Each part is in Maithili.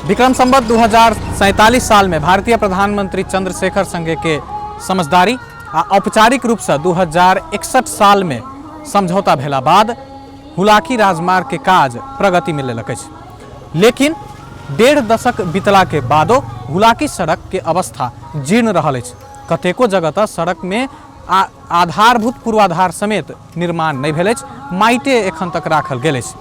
विक्रम संवत 2047 साल में भारतीय प्रधानमंत्री चंद्रशेखर संगे के समझदारी आ औपचारिक रूप से 2061 साल में समझौता भेला बाद हुलाकी राजमार्ग के काज प्रगति में लेलक अछि। लेकिन 1.5 दशक बीतला के बादो हुलाकी सड़क के अवस्था जीर्ण रहल अछि। कतेको जगह तऽ सड़क में आधारभूत पूर्वाधार समेत निर्माण नहि भेल अछि, माइटे एखन तक राखल गेल अछि।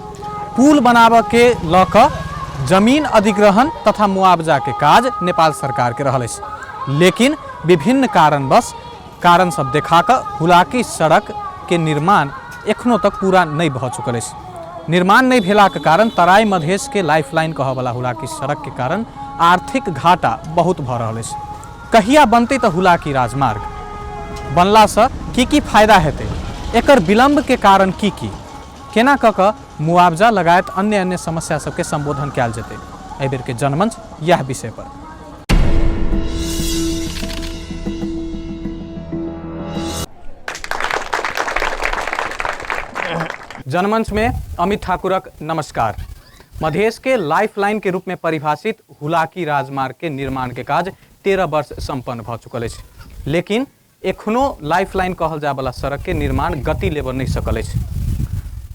पुल बनाबऽ के लऽ कऽ जमीन अधिग्रहण तथा मुआवजा के काज नेपाल सरकार के रहल अछि, लेकिन विभिन्न कारणवश कारण सब देखा कऽ हुलाकी सड़क के निर्माण एखनो तक पूरा नहि भऽ चुकल अछि। निर्माण नहि भेलाक कारण तराई मधेश के लाइफलाइन कहऽवला हुलाकी सड़क के कारण आर्थिक घाटा बहुत भऽ रहल अछि। कहिया बनतै तऽ हुलाकी राजमार्ग? बनलासँ की की फायदा हेतै? एकर विलम्ब के कारण की की? केना कऽ कऽ मुआवजा लगायत अन्य अन्य समस्या सबके संबोधन कयल जेतै? एहि बेर के जनमंच यैह विषय पर। जनमंच में अमित ठाकुरक नमस्कार। मधेश के लाइफलाइन के रूप में परिभाषित हुलाकी राजमार्ग के निर्माण के काज 13 वर्ष संपन्न भ चुकल अछि, लेकिन एखनो लाइफलाइन कहल जाय वाला सड़क के निर्माण गति लेबऽ नहि सकल अछि।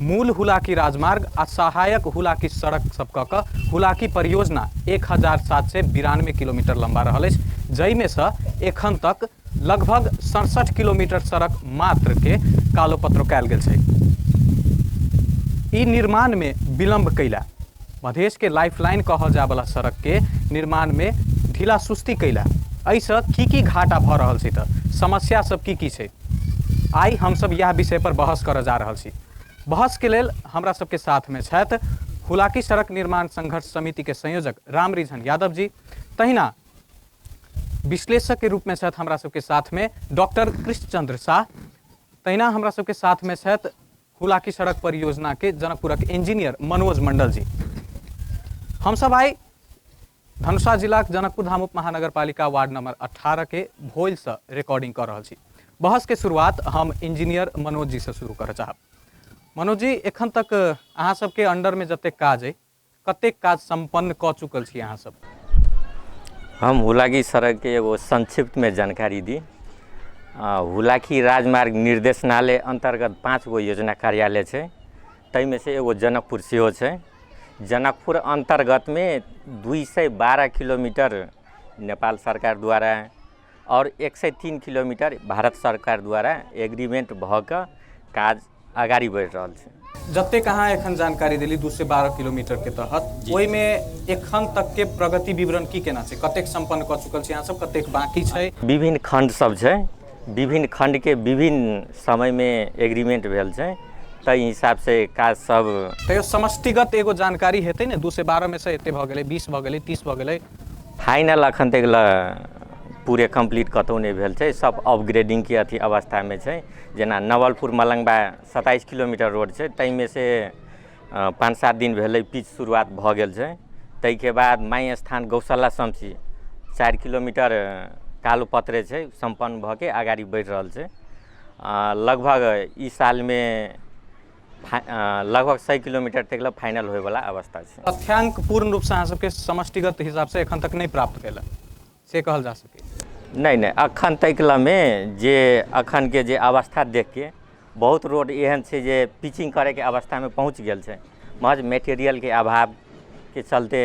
मूल हुलाकी राजमार्ग आ सहायक हुलाकी सड़क सब कऽ कऽ हुलाकी परियोजना 1792 किलोमीटर लंबा रहल अछि, जाहिमे सँ एखन तक लगभग 67 किलोमीटर सड़क मात्र के कालोपत्रो कयल गेल छै। ई निर्माण में विलंब कैला मधेश के लाइफलाइन कहल जाय वाला सड़क के निर्माण में ढीला सुस्ती कैला एहिसँ की की घाटा भऽ रहल छै, तऽ समस्या सब की की छै, आइ हमसब इएह विषय पर बहस करऽ जा रहल छी। बहस के लेल हमरा सबके साथ में छथि हुलाकी सड़क निर्माण संघर्ष समिति के संयोजक रामरिझन यादव जी, तहिना विश्लेषक के रूप में छथि हमरा सबके साथ में डॉक्टर कृष्णचंद्र शाह, तहिना हमरा सबके साथ में छथि हुलाकी सड़क परियोजना के जनकपुरक इंजीनियर मनोज मंडल जी। हम सब आइ धनुषा जिलाक जनकपुर धाम उप महानगरपालिका वार्ड नंबर 18 के भोइल से रिकॉर्डिंग कर रहल छी। बहस के शुरुआत हम इंजीनियर मनोज जी से शुरू करऽ चाहब। मनोज जी, एखन तक अहाँ सबके अंडर में जतेक काज अइ, कतेक काज संपन्न कऽ चुकल छी अहाँ सब? हम हुलाकी सड़क के एगो संक्षिप्त में जानकारी दी। हुलाकी राजमार्ग निर्देशनालय अंतर्गत 5 गो योजना कार्यालय छै, ताहिमे से एगो जनकपुर सेहो छै। जनकपुर अंतर्गत में 212 किलोमीटर नेपाल सरकार द्वारा और 103 किलोमीटर भारत सरकार द्वारा एग्रीमेंट भऽ कऽ काज अगाडि बढ़ि रहल छै। जतेक अहाँ एखन जानकारी देली 212 किलोमीटर के तहत, ओहिमे एखन तक के प्रगति विवरण की केना छै, कतेक संपन्न कऽ चुकल छी अहाँ सब, कतेक बाकी छै? विभिन्न खंड सब छै, विभिन्न खंड के विभिन्न समय में एग्रीमेंट भेल छै, ताहि हिसाब से काज सब। तैयो समष्टिगत एगो जानकारी हेतै ने, 212 में से एते भऽ गेलै, 20 भऽ गेलै, 30 भऽ गेलै। फाइनल अखन तक ल पूरे कंप्लीट कतौ नहि भेल छै, सब अपग्रेडिंग के अथी अवस्था में छै। जेना नवलपुर मलंगवा 27 किलोमीटर रोड छै, ताहिमे से 5-7 दिन भेलै पिच शुरुआत भऽ गेल छै। ताहिके बाद माई स्थान गौशाला शमसी 4 किलोमीटर कालो पत्रे छै, सम्पन्न भऽ के अगाडि बढ़ि रहल छै। लगभग ई सालमे लगभग 100 किलोमीटर तक फाइनल होइवला अवस्था छै। तथ्यांक पूर्ण रूपसँ अहाँ सबके समष्टिगत हिसाबसँ एखन तक नहि प्राप्त भेल से कहल जा सकै? नहि नहि, अखन तक लमे जे अखनके जे अवस्था देखके बहुत रोड एहन छै जे पिचिंग करैके अवस्थामे पहुँच गेल छै, महज मेटेरियलके अभावके चलते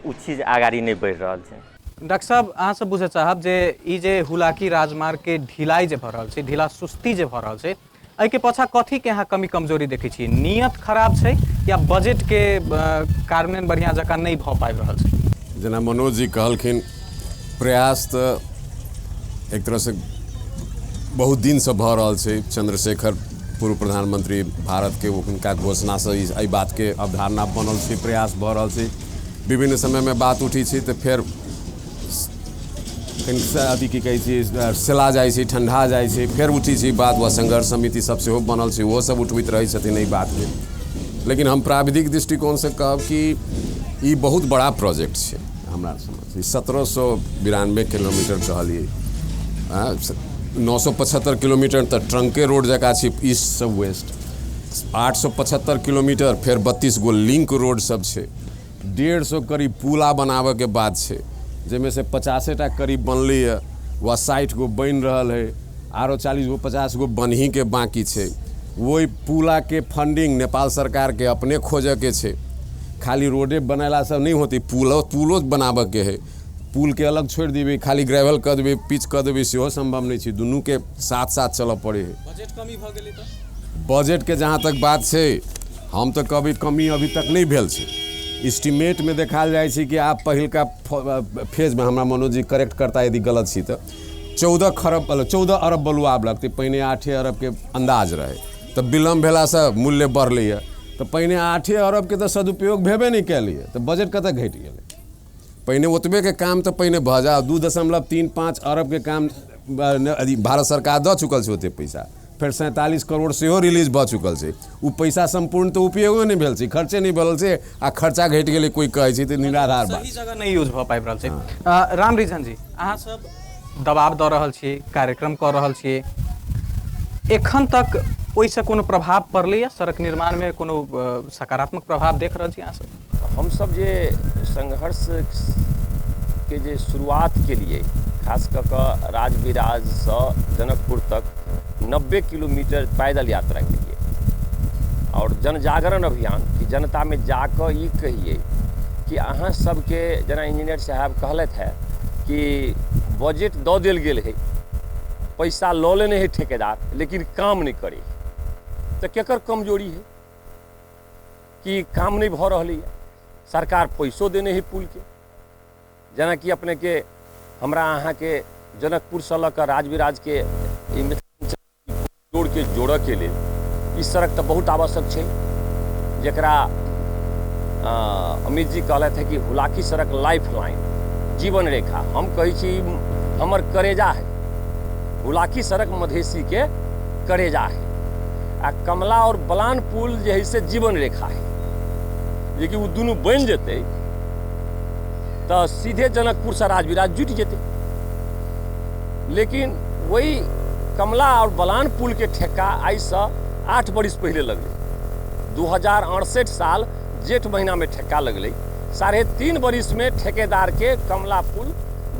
ओ चीज अगाडि नहि बढ़ि रहल छै। डॉक्टर साहब, अहाँ सब बुझऽ चाहब जे ई जे हुलाकी राजमार्गके ढिलाई जे भऽ रहल छै, ढिला सुस्ती जे भऽ रहल छै, एहिके पाछाँ कथीके अहाँ कमी कमजोरी देखै छियै? नियत खराब छै या बजटके कार्यान्वयन बढ़िआँ जकाँ नहि भऽ पाबि रहल छै? जेना मनोज जी कहलखिन, प्रयास तऽ एक तरहसँ बहुत दिनसँ भऽ रहल छै। चंद्रशेखर पूर्व प्रधानमंत्री भारतके हुनका घोषणासँ एहि बातके अवधारणा बनल छै, प्रयास भऽ रहल छै। विभिन्न समयमे बात उठै छै तऽ फेर कनि अथी की कहै छै, सेला जाइ छै, ठण्डा जाइ छै, फेर उठै छै बात। वा संघर्ष समिति सब सेहो बनल छै, ओहो सब उठबैत रहै छथिन एहि बातके। लेकिन हम प्राविधिक दृष्टिकोणसँ कहब कि ई बहुत बड़ा प्रोजेक्ट छै। हमरा समझ 1792 किलोमीटर कहलियै, 975 किलोमीटर तऽ ट्रंके रोड जकाँ छै ईस्टसँ वेस्ट, 875 किलोमीटर, फेर 32 गो लिंक रोड सब छै। 150 करीब पुला बनाबऽके बात छै, जाहिमे से 50टा करीब बनलैए वा 60 गो बनि रहल है, आरो 40 गो 50 गो बनहीके बाँकी छै। ओहि पुलाके फंडिंग नेपाल सरकारके अपने खोजऽके छै। खाली रोडे बनेलासँ नहि होतै, पुलो पुलो बनाबऽके है। पुलके अलग छोड़ि देबै, खाली ग्रेवल कऽ देबै, पिच कऽ देबै, सेहो सम्भव नहि छै। दुनूके साथ साथ चलऽ पड़ै है। बजट कमी भऽ गेलै तऽ बजटके जहाँ तक बात छै, हम तऽ कहबै कमी अभी तक नहि भेल छै। एस्टिमेटमे देखायल जाइ छै कि आब पहिलका फेजमे, हमरा मनोज जी करेक्ट करता यदि गलत छी, तऽ 14 खरब 14 अरब बलुआ आब लगतै। पहिने 8 अरबके अन्दाज रहै, तऽ विलम्ब भेलासँ मूल्य बढ़लैए। तऽ पहिने 8 अरबके तऽ सदुपयोग भेबे नहि केलैए, तऽ बजट कतऽ घटि गेलै? पहिने ओतबेके काम तऽ पहिने भऽ जाओ। 2.35 अरबके काम भारत सरकार दऽ चुकल छै ओते पैसा, फेर 47 करोड़ सेहो रिलीज भऽ चुकल छै। ओ पैसा सम्पूर्ण तऽ उपयोगो नहि भेल छै, खर्चे नहि भेल छै, आ खर्चा घटि गेलै कोइ कहै छै तऽ निराधार बात। सही जगह नहि यूज भऽ पाबि रहल छै। राम रिझन जी, अहाँ सब दबाव दऽ रहल छियै, कार्यक्रम कऽ रहल छियै, एखन तक ओहिसँ कोनो प्रभाव पड़लैए सड़क निर्माणमे? कोनो सकारात्मक प्रभाव देख रहल छी अहाँ सब? हमसब जे संघर्ष के जे शुरुआत केलिए, खास कऽ कऽ राजविराजसँ जनकपुर तक 90 किलोमीटर पैदल यात्रा केलिए और जनजागरण अभियान कि जनतामे जाकऽ ई कहिए कि अहाँ सबके, जेना इंजीनियर साहब कहलथि है कि बजट दऽ देल गेल है, पैसा लऽ लेने है ठेकेदार, लेकिन काम नहि करे, तऽ केकर कमजोरी है कि काम नहि भऽ रहलैए? सरकार पैसो देने है पुलके। जेनाकि अपनेके हमरा अहाँके जनकपुरसँ लऽ कऽ राजविराजके ई रोडके जोड़ऽके लेल ई सड़क तऽ बहुत आवश्यक छै, जकरा अमित जी कहलथि है कि हुलाकी सड़क लाइफ लाइन, जीवन रेखा। हम कहै छी हमर करेजा है हुलाकी सड़क, मधेसीके करेजा है। आ कमला और बलान पुल जे है से जीवन रेखा है, जेकि ओ दुनू बनि जेतै तऽ सीधे जनकपुरसँ राजविराज जुटि जेतै। लेकिन वही कमला और बलान पुल के ठेका आइसँ 8 बरिस पहिले लगलै। 2068 साल जेठ महीनामे ठेका लगलै। 3.5 बरिसमे ठेकेदारके कमला पुल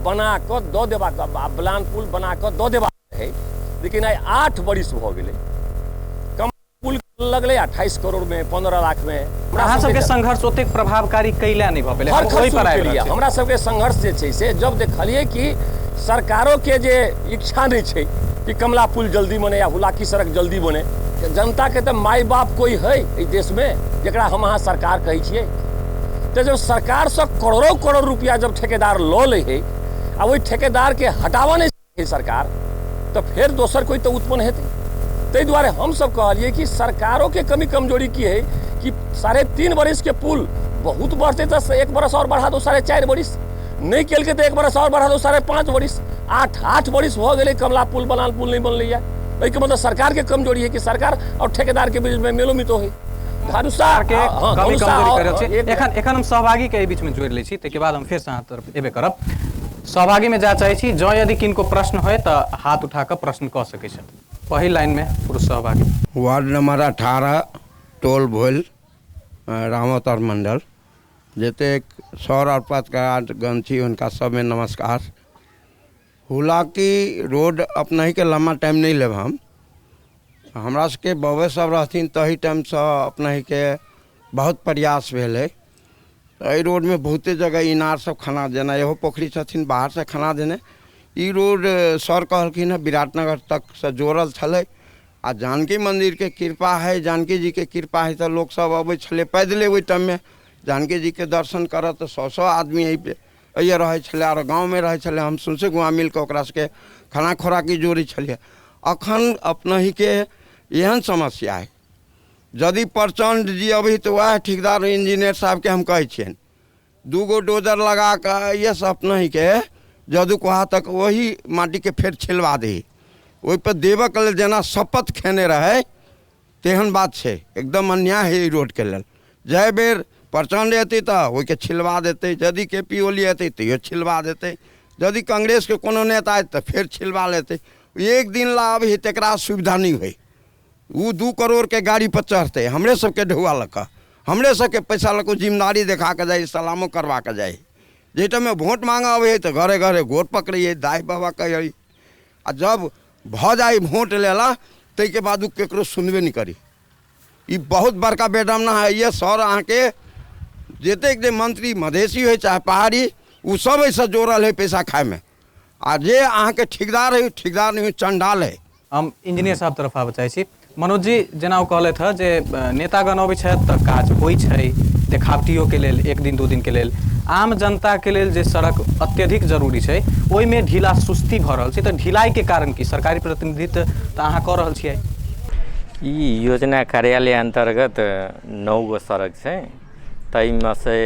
बना कऽ दऽ देबाक, बलान पुल बना कऽ दऽ देबाक है, लेकिन आइ 8 बरिस भऽ गेलै। कमला पुल लगलै 28 करोड़मे, 15 लाखमे। अहाँ सबके संघर्ष ओतेक प्रभावकारी कैला नहि भऽ पेलै? हम ओहि पर आबि रहल छी। हमरा सबके संघर्ष जे छै से जब देखलियै कि सरकारों के जे इच्छा नहीं छै कि कमला पुल जल्दी बने या हुलाकी सड़क जल्दी बने, जनता के तऽ माय बाप कोई है एहि देशमे जकरा हम अहाँ सरकार कहै छियै? तऽ जब सरकारसँ करोड़ों करोड़ रुपया जब ठेकेदार लऽ लै है आ ओहि ठेकेदारके हटाबऽ नहि है सरकार, तऽ फेर दोसर कोई तऽ उत्पन्न हेतै। ताहि दुआरे हमसब कहलियै कि सरकारों के कमी कमजोरी की है कि 3.5 बरिस के पुल बहुत बढ़तै तऽ 1 बरस और बढ़ा दो, 4.5 बरिस नहि केलकै तऽ 1 बरस और बढ़ा दो, 5.5 बरिस। 8-8 बरिस भऽ गेलै कमला पुल बलान पुल नहि बनलैए। एहिके मतलब सरकार के कमजोरी है कि सरकार और ठेकेदार के बीच में मेलो मितो है। धनुषा के कमी कमजोरी कर रहल छै। एखन एखन हम सहभागी के एहि बीचमे जोड़ि लै छी, ताहिके बाद हम फेरसँ अहाँ तरफ एबे करब। सहभागीमे जा चाहै छी, जँ यदि किनको प्रश्न होय तऽ हाथ उठा कऽ प्रश्न कऽ सकै छथि। पहिल लाइनमे पुरुष सहभागी। वार्ड नंबर 18, टोल भोल, रामअवतार मंडल। जतेक सर और पत्रकारगण छी हुनका सबमे नमस्कार। हुलाकी रोड अपनहिके लम्बा टाइम नहीं लेब हम। हमरा सबके बबे सब रहथिन तही टाइमसँ अपनहिके बहुत प्रयास भेलै। एहि रोडमे बहुते जगह इनार सब खना देना, एहो पोखरी छथिन बाहरसँ खना देने। ई रोड सर कहलखिन हँ विराटनगर तकसँ जोड़ल छलै आ जानकी मन्दिरके कृपा है, जानकी जीके कृपा है तऽ लोक सब अबै छलै पैदले ओहि टाइममे जानकी जीके दर्शन करऽ तऽ 100-100 आदमी एहिए रहै छलै आओर गाँवमे रहै छलै। हम सौंसे गुआ मिलकऽ ओकरा सबके खाना खोराकी जोड़ै छलियै। अखन अपनहिके एहन समस्या है, यदि प्रचण्ड जी अबै तऽ वएह ठेकेदार इंजीनियर साहबके हम कहै छियनि 2 गो डोजर लगा कऽ एहिसँ अपनहिके जदु कुहा तक वही माटीके फेर छिलवा दही। ओहिपर देबऽके लेल जेना शपथ खेने रहै तेहन बात छै। एकदम अन्याय है ई रोडके लेल। जाहि बेर प्रचण्ड एतै तऽ ओहिके छिलवा देतै, यदि के पी ओली एतै तैयो छिलवा देतै, यदि कांग्रेसके कोनो नेता एतै तऽ फेर छिलवा लेतै। एक दिन ला अबै तकरा सुविधा नहि होइ, ओ 2 करोड़के गाड़ी पर चढ़तै हमरे सबके ढौआ लऽ कऽ, हमरे सबके पैसा लऽ कऽ जिम्मेदारी देखा कऽ जाइ, सलामो करवा कऽ जाइ। जाहि टाइममे वोट मांगऽ अबै हइ तऽ घरे घरे गोड़ पकड़ै हइ, दाइ बाबा कहै। आ जब भऽ जाइ वोट लेला ताहिके बाद ओ ककरो सुनबे नहि करी। ई बहुत बड़का बेडम्बना होइए सर। अहाँके जतेक जे मंत्री मधेसी होइ चाहे पहाड़ी, ओ सब एहिसँ जोड़ल हइ पैसा खाइमे। आ जे अहाँके ठेकेदार हइ, ठेकेदार नहि होइ, चण्डाल हइ। हम इंजीनियर साहब तरफ आबऽ चाहै छी। मनोज जी, जेना ओ कहलथि हँ जे नेतागण अबै छथि तऽ काज होइ छै देखावटियोके लेल, एक दिन दू दिनके लेल। आम जनताके लेल जे सड़क अत्यधिक जरूरी छै ओहिमे ढीला सुस्ती भऽ रहल छै, तऽ ढिलाइके कारण की? सरकारी प्रतिनिधित्व तऽ अहाँ कऽ रहल छियै। ई योजना कार्यालय अन्तर्गत 9 गो सड़क छै, ताहिमे से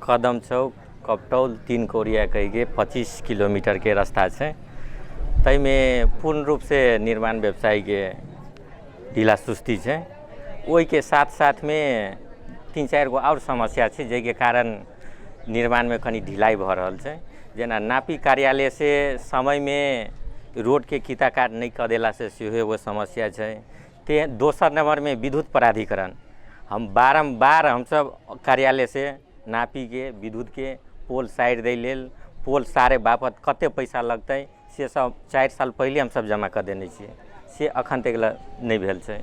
कदम चौक कपटौल 3 कौड़िया कहिके 25 किलोमीटरके रास्ता छै, ताहिमे पूर्ण रूपसँ निर्माण व्यवसायके ढिला सुस्ती छै। ओहिके साथ साथमे 3-4 गो आओर समस्या छै जाहिके कारण निर्माणमे कनि ढिलाइ भऽ रहल छै। जेना नापी कार्यालयसँ समयमे रोडके किताकार नहि कऽ देलासँ सेहो एगो समस्या छै। ते दोसर नम्बरमे विद्युत प्राधिकरण, हम बारम्बार हमसब कार्यालयसँ नापीके विद्युतके पोल साइड दै लेल, पोल सारे बापत कते पैसा लगतै से सब 4 साल पहिले हमसब जमा कऽ देने छियै, से अखन तक नहि भेल छै।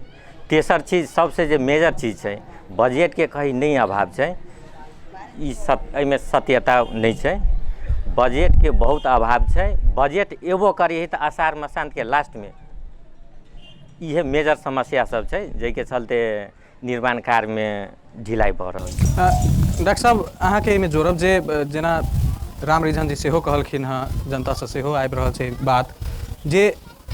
तेसर चीज सबसे जे मेजर चीज छै, बजटके कहीं नहि अभाव छै, ई एहिमे सत्यता नहि छै। बजटके बहुत अभाव छै। बजट एबो करै तऽ आषाढ़ मसान्तके लास्टमे। इहे मेजर समस्या सब छै जाहिके चलते निर्माण कार्यमे ढिलाइ भऽ रहल छै। डॉक्टर साहब, अहाँके एहिमे जोड़ब जे जेना राम रिझन जी सेहो कहलखिन हँ, जनतासँ सेहो आबि रहल छै बात जे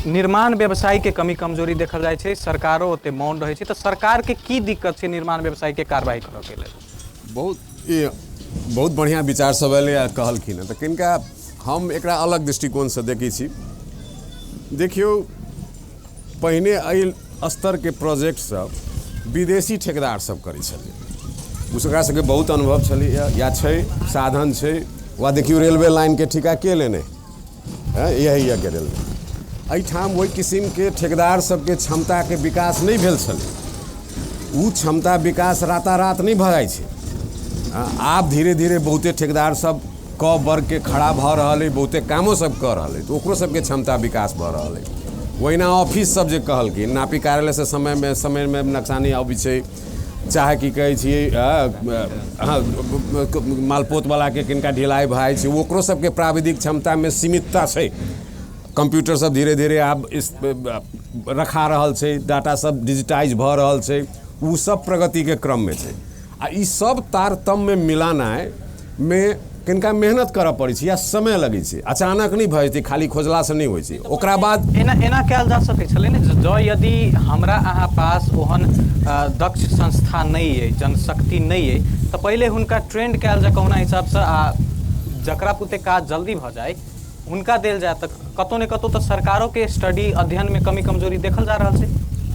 निर्माण व्यवसायके कमी कमजोरी देखल जाइ छै, सरकारो ओते मौन रहै छै, तऽ सरकारके की दिक्कत छै निर्माण व्यवसायके कार्रवाई करऽके लेल? बहुत बढ़िआँ विचार सब एलै आ कहलखिन हँ, तऽ किनका हम एकरा अलग दृष्टिकोणसँ देखै छी। देखियौ, पहिने एहि स्तरके प्रोजेक्ट सब विदेशी ठेकेदार सब करै छलै, ओकरा सबके बहुत अनुभव छलै या छै, साधन छै। वा देखियौ रेलवे लाइनके ठिका के लेने है, यही के रेलवे। एहिठाम ओहि किसिमके ठेकेदार सबके क्षमताके विकास नहि भेल छलै। ओ क्षमता विकास रातारात नहि भऽ जाइ छै। आब धीरे धीरे बहुते ठेकेदार सब क वर्गके खड़ा भऽ रहल अइ, बहुते कामो सब कऽ रहल अइ, तऽ ओकरो सबके क्षमता विकास भऽ रहल अइ। ओहिना ऑफिस सब जे कहलखिन, नापी कार्यालयसँ समयमे नक्शा नहि अबै छै, चाहे की कहै छियै मालपोतवलाके किनका ढिलाइ भऽ जाइ छै, ओकरो सबके प्राविधिक क्षमतामे सीमितता छै। कंप्यूटर सब धीरे धीरे आब रखा रहल छै, डाटा सब डिजिटाइज भऽ रहल छै, ओ सब प्रगतिके क्रममे छै। आ ई सब तारतम्यमे मिलानाइ मे किनका मेहनत करऽ पड़ै छै या समय लगै छै, अचानक नहि भऽ जेतै, खाली खोजलासँ नहि होइ छै। ओकरा बाद एना एना कयल जा सकै छलै ने, जँ यदि हमरा अहाँ पास ओहन दक्ष संस्था नहि अइ, जनशक्ति नहि अइ, तऽ पहिले हुनका ट्रेंड कयल जाय कहुना हिसाबसँ, आ जकरा पुते काज जल्दी भऽ जाय हुनका देल जाय, तऽ कतहु ने कतहु तऽ सरकारोके स्टडी अध्ययनमे कमी कमजोरी देखल जा रहल छै।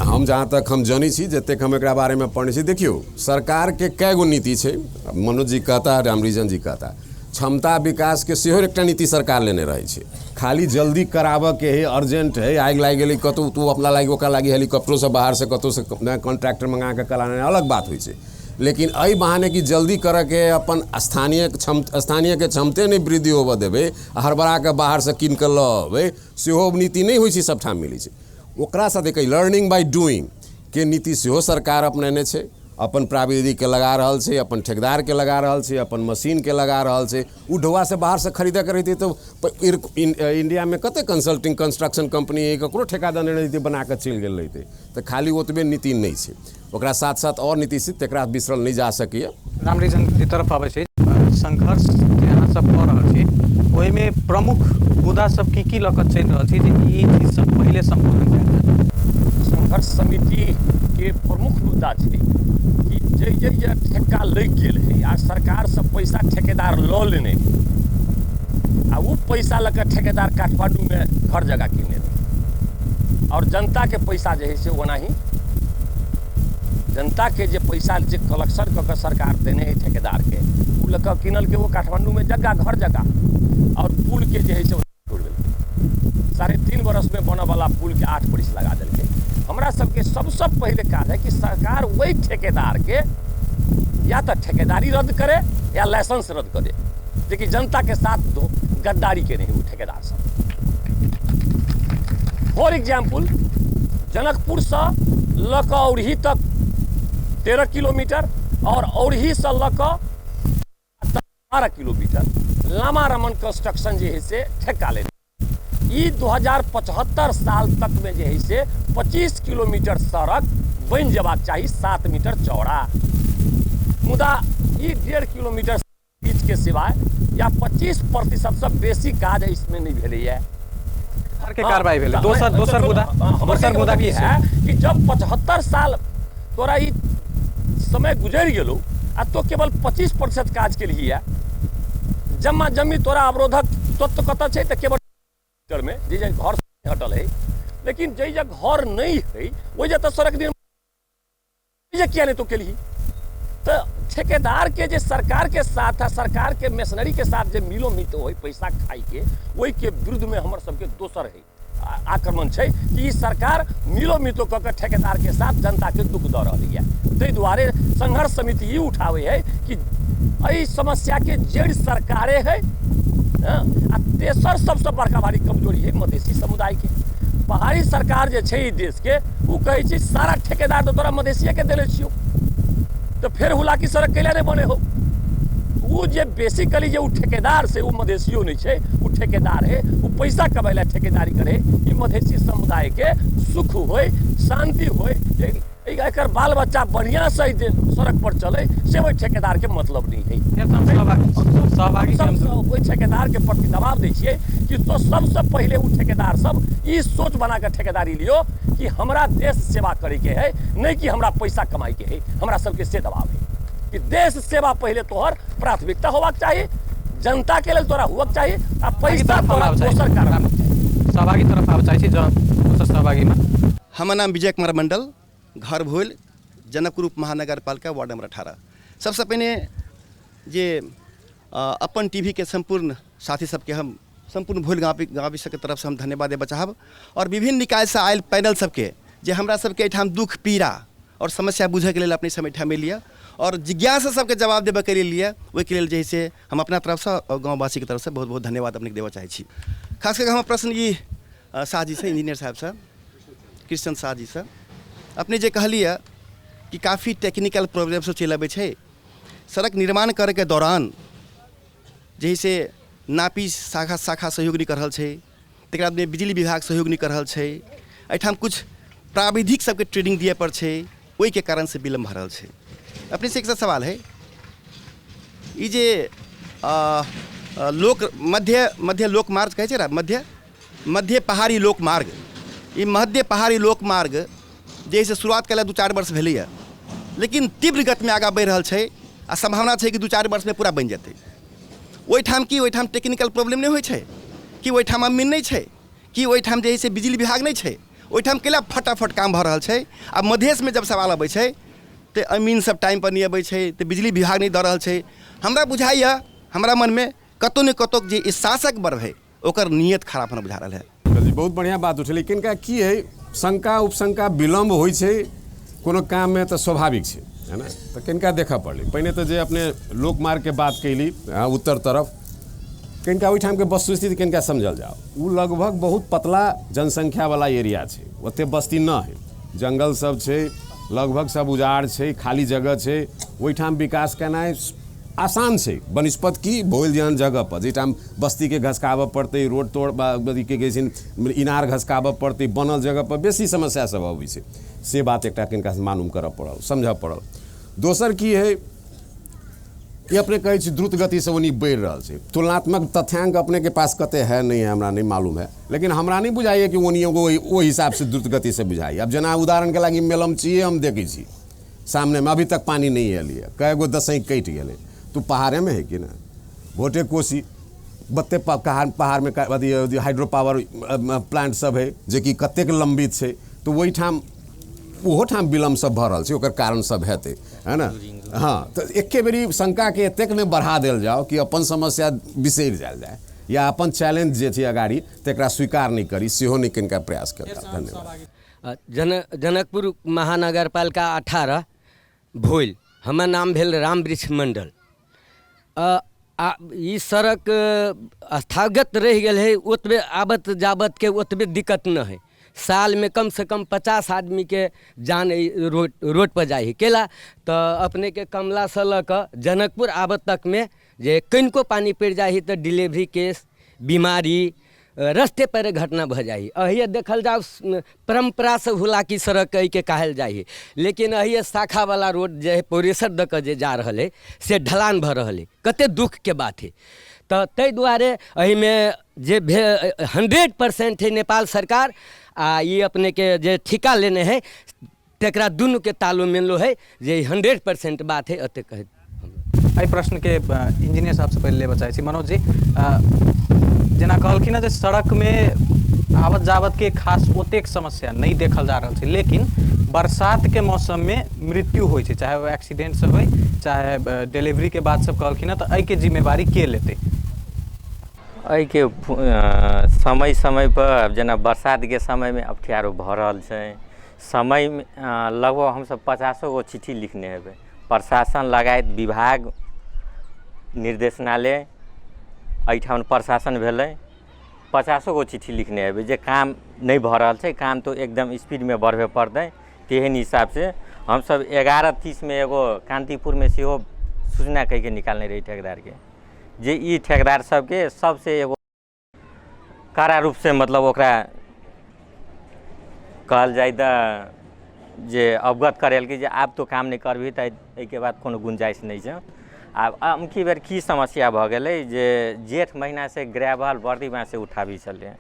हम जहाँ तक हम जनै छी, जतेक हम एकरा बारेमे पढ़ने छी, देखियौ सरकारके कए गो नीति छै, मनोज जी कहता, रामरिजन जी कहता, क्षमता विकासके सेहो एकटा नीति सरकार लेने रहै छै। खाली जल्दी कराबऽके है, अर्जेंट है, आगि लागि गेलै कतहु, तू अपना लागि ओकरा लागि हेलीकॉप्टरोसँ बाहरसँ कतहुसँ कॉन्ट्रैक्टर मँगा कऽ कराना अलग बात होइ छै, लेकिन एहि बहाने कि जल्दी करऽके अपन स्थानीयके क्षमते नहि वृद्धि होबऽ देबै, हड़बड़ा कऽ बाहरसँ कीन कऽ लऽ अबै, सेहो नीति नहि होइ छै, सबठाम मिलै छै। ओकरा साथे कही लर्निंग बाय डूइंग के नीति सेहो सरकार अपनेने छै, अपन प्राविधिकके लगा रहल छै, अपन ठेकेदारके लगा रहल छै, अपन मशीनके लगा रहल छै। ओ ढौआसँ बाहरसँ खरीदऽके रहितै तऽ इंडियामे कते कंसल्टिंग कंस्ट्रक्शन कंपनी अइ, ककरो ठेका देने रहितै, बना कऽ चलि गेल रहितै। तऽ खाली ओतबे नीति नहि छै, ओकरा साथ साथ आओर नीति छै, तकरा बिसरल नहि जा सकैए। रामरिजन के तरफ आबै छै, संघर्ष जे अहाँ सब कऽ रहल छी ओहिमे प्रमुख मुद्दा सब की की लऽ कऽ चलि रहल छी जे ई चीज सब पहिले सम्बोधन कयल जाय? संघर्ष समिति के प्रमुख मुद्दा छै कि जे जे जे ठेका लागि गेल है आ सरकारसँ पैसा ठेकेदार लऽ लेने है, आ ओ पैसा लऽ कऽ ठेकेदार काठमांडूमे घर जगह किनने रहै, और जनताके पैसा जे है से ओनाही जनताके जे पैसा जे कलेक्शन कऽ कऽ सरकार देने है ठेकेदारके, ओ लऽ कऽ किनलके ओ काठमांडूमे जगह घर जगह, और पुलके जे है से तोड़ि देलकै। 3.5 बरसमे बनयवला पुलके 8 बरिस लगा देलकै। हमरा सबके सबसँ पहिले काज है कि सरकार ओहि ठेकेदारके या तऽ ठेकेदारी रद्द करे या लाइसेंस रद्द करे, जेकि जनता के साथ दो गद्दारी के नहीं ठेकेदार सब। फॉर एग्जाम्पल जनकपुरसँ लऽ कऽ औरही तक 13 किलोमीटर और औरहीसँ लऽ कऽ 12 किलोमीटर लामा रमन कंस्ट्रक्शन जे है से ठेका लेने। ई 2075 साल तक में जे है से 25 किलोमीटर सड़क बनि जेबाक चाही 7 मीटर चौड़ा, मुदा ई 1.5 किलोमीटर बीच के सिवाय या 25% से बेसी काज इसमें नहीं भेलैया। के कार्रवाई भेलै। दोसर दोसर मुद्दा, दोसर मुद्दा की है कि जब 75 साल तोरा ई समय गुजरि गेलो आ तो केवल 25% काज के लिए, जम्मा जम्मी तोरा अवरोधक तत्व कतऽ छै तऽ केवल में जे जे घर हटल है, लेकिन जे जे घर नहीं है ओहि जे तऽ सड़क निर्माण किया नहीं तो के लिए। तो ठेकेदार के जे सरकार के साथ आ सरकार के मेसनरी के साथ जे मिलो मित हो पैसा खाई के, ओहि के विरुद्ध में हमर सबके दोसर है आक्रमण छै कि ई सरकार मिलो मितो कऽ के ठेकेदार के साथ जनता के दुख दऽ रहल यऽ। ताहि दुआरे संघर्ष समिति ई उठाबै है कि एहि समस्या के जड़ि सरकारे है। आ तेसर सबसँ बड़का भारी कमजोरी है मधेसी समुदाय के। पहाड़ी सरकार जे छै ई देश के ओ कहै छै सारा ठेकेदार तऽ तोरा मधेसिए के देले छियौ, तो फिर हुलाकी सड़क कैला नहीं बने हो। वो जे बेसिकली जे वो ठेकेदार से वो मधेसियो नहीं छै, वो ठेकेदार है, वो पैसा कमाए ला ठेकेदारी करे। ई मधेसी समुदाय के सुख होय, शांति होय, एकर बाल बच्चा बढ़िया से सड़क पर चले से ओहि ठेकेदार के मतलब नहीं है। सब ओहि ठेकेदार के प्रति दबाव दै छियै कि तो सबसे पहिले वो ठेकेदार सब ई सोच बना के ठेकेदारी लियो कि हमरा देश सेवा करे के है, नहीं कि हमरा पैसा कमाई के है। हमरा सबके से दबाव है कि देश सेवा पहिले तोहर प्राथमिकता होबाक चाही, जनता के लेल तोरा हुअक चाही आ पैसा तोरा दोसर कारण। सहभागी तरफ आबऽ चाहै छी, दोसर सहभागीमे। हमर नाम विजय कुमार मंडल, घर भोल, जनकपुर उप महानगरपालिका, वार्ड नंबर 18। सबसे पहिने जे अपन टीवी के संपूर्ण साथी सबके हम संपूर्ण भोल गाँव सबके तरफ से हम धन्यवाद देबऽ चाहब और विभिन्न निकायसँ आयल पैनल सबके जे हमरा सबके एहिठाम दुख पीड़ा और समस्या बुझैके लेल अपने सब एहिठाम एलियै और जिज्ञासा सबके जवाब देबऽके लेल लिए, ओहिके लेल जे है से हम अपना तरफसँ और गाँववासीके तरफसँ बहुत बहुत धन्यवाद अपनेके देबऽ चाहै छी। खास कऽ हमर प्रश्न ई शाह जीसँ, इंजीनियर साहबसँ, कृष्ण शाह जीसँ, अपने जे कहलियै कि काफी टेक्निकल प्रॉब्लम सब चलि अबै छै सड़क निर्माण करैके दौरान, जे है से नापी शाखा शाखा सहयोग नहि कऽ रहल छै, तकरा बादमे बिजली विभाग सहयोग नहि कऽ रहल छै, एहिठाम किछु प्राविधिक सबके ट्रेनिंग दिअ पड़ै छै, ओहिके कारणसँ विलम्ब भऽ रहल छै। अपने से एकटा सवाल है, ई जे लोक मध्य मध्य लोक मार्ग कहै छै ने, मध्य मध्य पहाड़ी लोक मार्ग, ई मध्य पहाड़ी लोक मार्ग जे से शुरुआत कयला 2-4 वर्ष भेलैए, लेकिन तीव्र गतिमे आगाँ बढ़ि रहल छै आ सम्भावना छै कि 2-4 वर्षमे पूरा बनि जेतै। ओहिठाम की ओहिठाम टेक्निकल प्रॉब्लम नहि होइ छै, कि ओहिठाम अमीन नहि छै, कि ओहिठाम जे है से बिजली विभाग नहि छै, ओहिठाम केला फटाफट काम भऽ रहल छै। आ मधेशमे जब सवाल अबै छै तऽ अमीन सब टाइमपर नहि अबै छै, तऽ बिजली विभाग नहि दऽ रहल छै। हमरा बुझाइए, हमरा मनमे कतहु ने कतहु जे ई शासक वर्ग है ओकर नियत खराब हमरा बुझा रहल है। जी बहुत बढ़िआँ बात उठेलै। किनका की है, शंका उपशंका विलम्ब होइ छै कोनो काममे तऽ स्वाभाविक छै, है ना? तऽ किनका देखऽ पड़लै। पहिने तऽ जे अपने लोकमार्गके बात कैली उत्तर तरफ, किनका ओहिठामके वस्तुस्थिति किनका समझल जाओ, ओ लगभग बहुत पतला जनसंख्यावला एरिया छै, ओते बस्ती न है, जंगल सब छै, लगभग सब उजाड़ छै, खाली जगह छै, ओहिठाम विकास केनाइ आसान छै बनस्पत की भोल जेहन जगह पर जाहिठाम बस्तीके घसकाबऽ पड़तै, रोड तोड़ की कहै छै इनार घसकाबऽ पड़तै, बनल जगह पर बेसी समस्या सब अबै छै। से बात एकटा किनका मालूम करऽ पड़ल, समझऽ पड़ल। दोसर की है कि अपने कहै छी द्रुत गतिसँ ओनी बढ़ि रहल छै, तुलनात्मक तथ्यांक अपने के पास कते है नहीं है हमरा नहीं मालूम है, लेकिन हमरा नहीं बुझाइए कि ओनी ओहि हिसाबसँ द्रुत गतिसँ बुझाइए। अब जेना उदाहरणके लागि मेलमचिए हम देखै छी सामनेमे अभी तक पानी नहीं एलियै, कए गो दसैँ कटि गेलै, तो पहाड़ेमे है कि ना। भोटे कोसी बत्ते पहाड़मे अथी हाइड्रो पावर प्लांट सब है जेकि कतेक लम्बित छै, तऽ ओहिठाम ओहोठाम विलम्ब सब भऽ रहल छै, ओकर कारण सब हेतै, है ना। हाँ, तऽ एके बेरी शंकाके एतेक नहि बढ़ा देल जाओ कि अपन समस्या बिसरि जायल जाय या अपन चैलेंज जे छै अगाड़ी तकरा स्वीकार नहि करी, सेहो नहि किनका प्रयास करता। धन्यवाद। जनकपुर महानगरपालिका 18 भोल। हमर नाम भेल रामवृक्ष मण्डल। आ ई सड़क स्थगत रहि गेल है, ओतबे आबत जाबतके ओतबे दिक्कत नहि हइ। सालमे कमसँ कम 50 आदमीके जान एहि रोडपर जाइ हइ। केला तऽ अपनेके कमलासँ लऽ कऽ जनकपुर आबऽ तकमे जे कनिको पानि पड़ि जाइ हइ तऽ डिलेवरी केस, बीमारी, रस्ते पर घटना भऽ जाइ हइ। अहिए देखल जाउ, परम्परासँ हुलाकी सड़क एहिके कहल जाइ हइ, लेकिन अहिए शाखावला रोड जे हइ पौरेसर दऽ कऽ जे जा रहल हइ से ढलान भऽ रहल हइ। कतेक दुःखके बात हइ। तऽ ताहि दुआरे एहिमे जे 100% हइ नेपाल सरकार आ ई अपनेके जे ठिका लेने हइ तकरा दुनूके तालु मिललो हइ जे 100% बात हइ। एतेक कहैत एहि प्रश्नके इंजीनियर साहबसँ पहिले लेबऽ चाहै छी। मनोज जी, जेना कहलखिन हँ जे सड़कमे आवत जावतके खास ओतेक समस्या नहि देखल जा रहल छै, लेकिन बरसातके मौसममे मृत्यु होइ छै, चाहे ओ एक्सीडेंटसँ होइ चाहे डिलीवरीके बात सब कहलखिन हँ, तऽ एहिके जिम्मेवारी के लेतै? एहिके समय समयपर जेना बरसातके समयमे अप्ठ्यारो भऽ रहल छै। समयमे लगभग हमसब 50 गो चिट्ठी लिखने हेबै प्रशासन लगायत विभाग निर्देशनालय एहिठाम प्रशासन भेलै, 50 गो चिट्ठी लिखने हेबै जे काम नहि भऽ रहल छै, काम तऽ एकदम स्पीडमे बढ़बे पड़तै। तेहन हिसाबसँ हमसब 11:30 एगो कान्तिपुरमे सेहो सूचना कहिके निकालने रही ठेकेदारके, जे ई ठेकेदार सबके सबसँ एगो कड़ा रूपसँ मतलब ओकरा कहल जाइ तऽ जे अवगत करेलकै जे आब तो काम नहि करबही तऽ एहिके बाद कोनो गुंजाइश नहि छै। आब अमकी बेर की समस्या भऽ गेलै जे जेठ महीनासँ ग्रेवल बर्दी बाँससँ उठाबै छलै,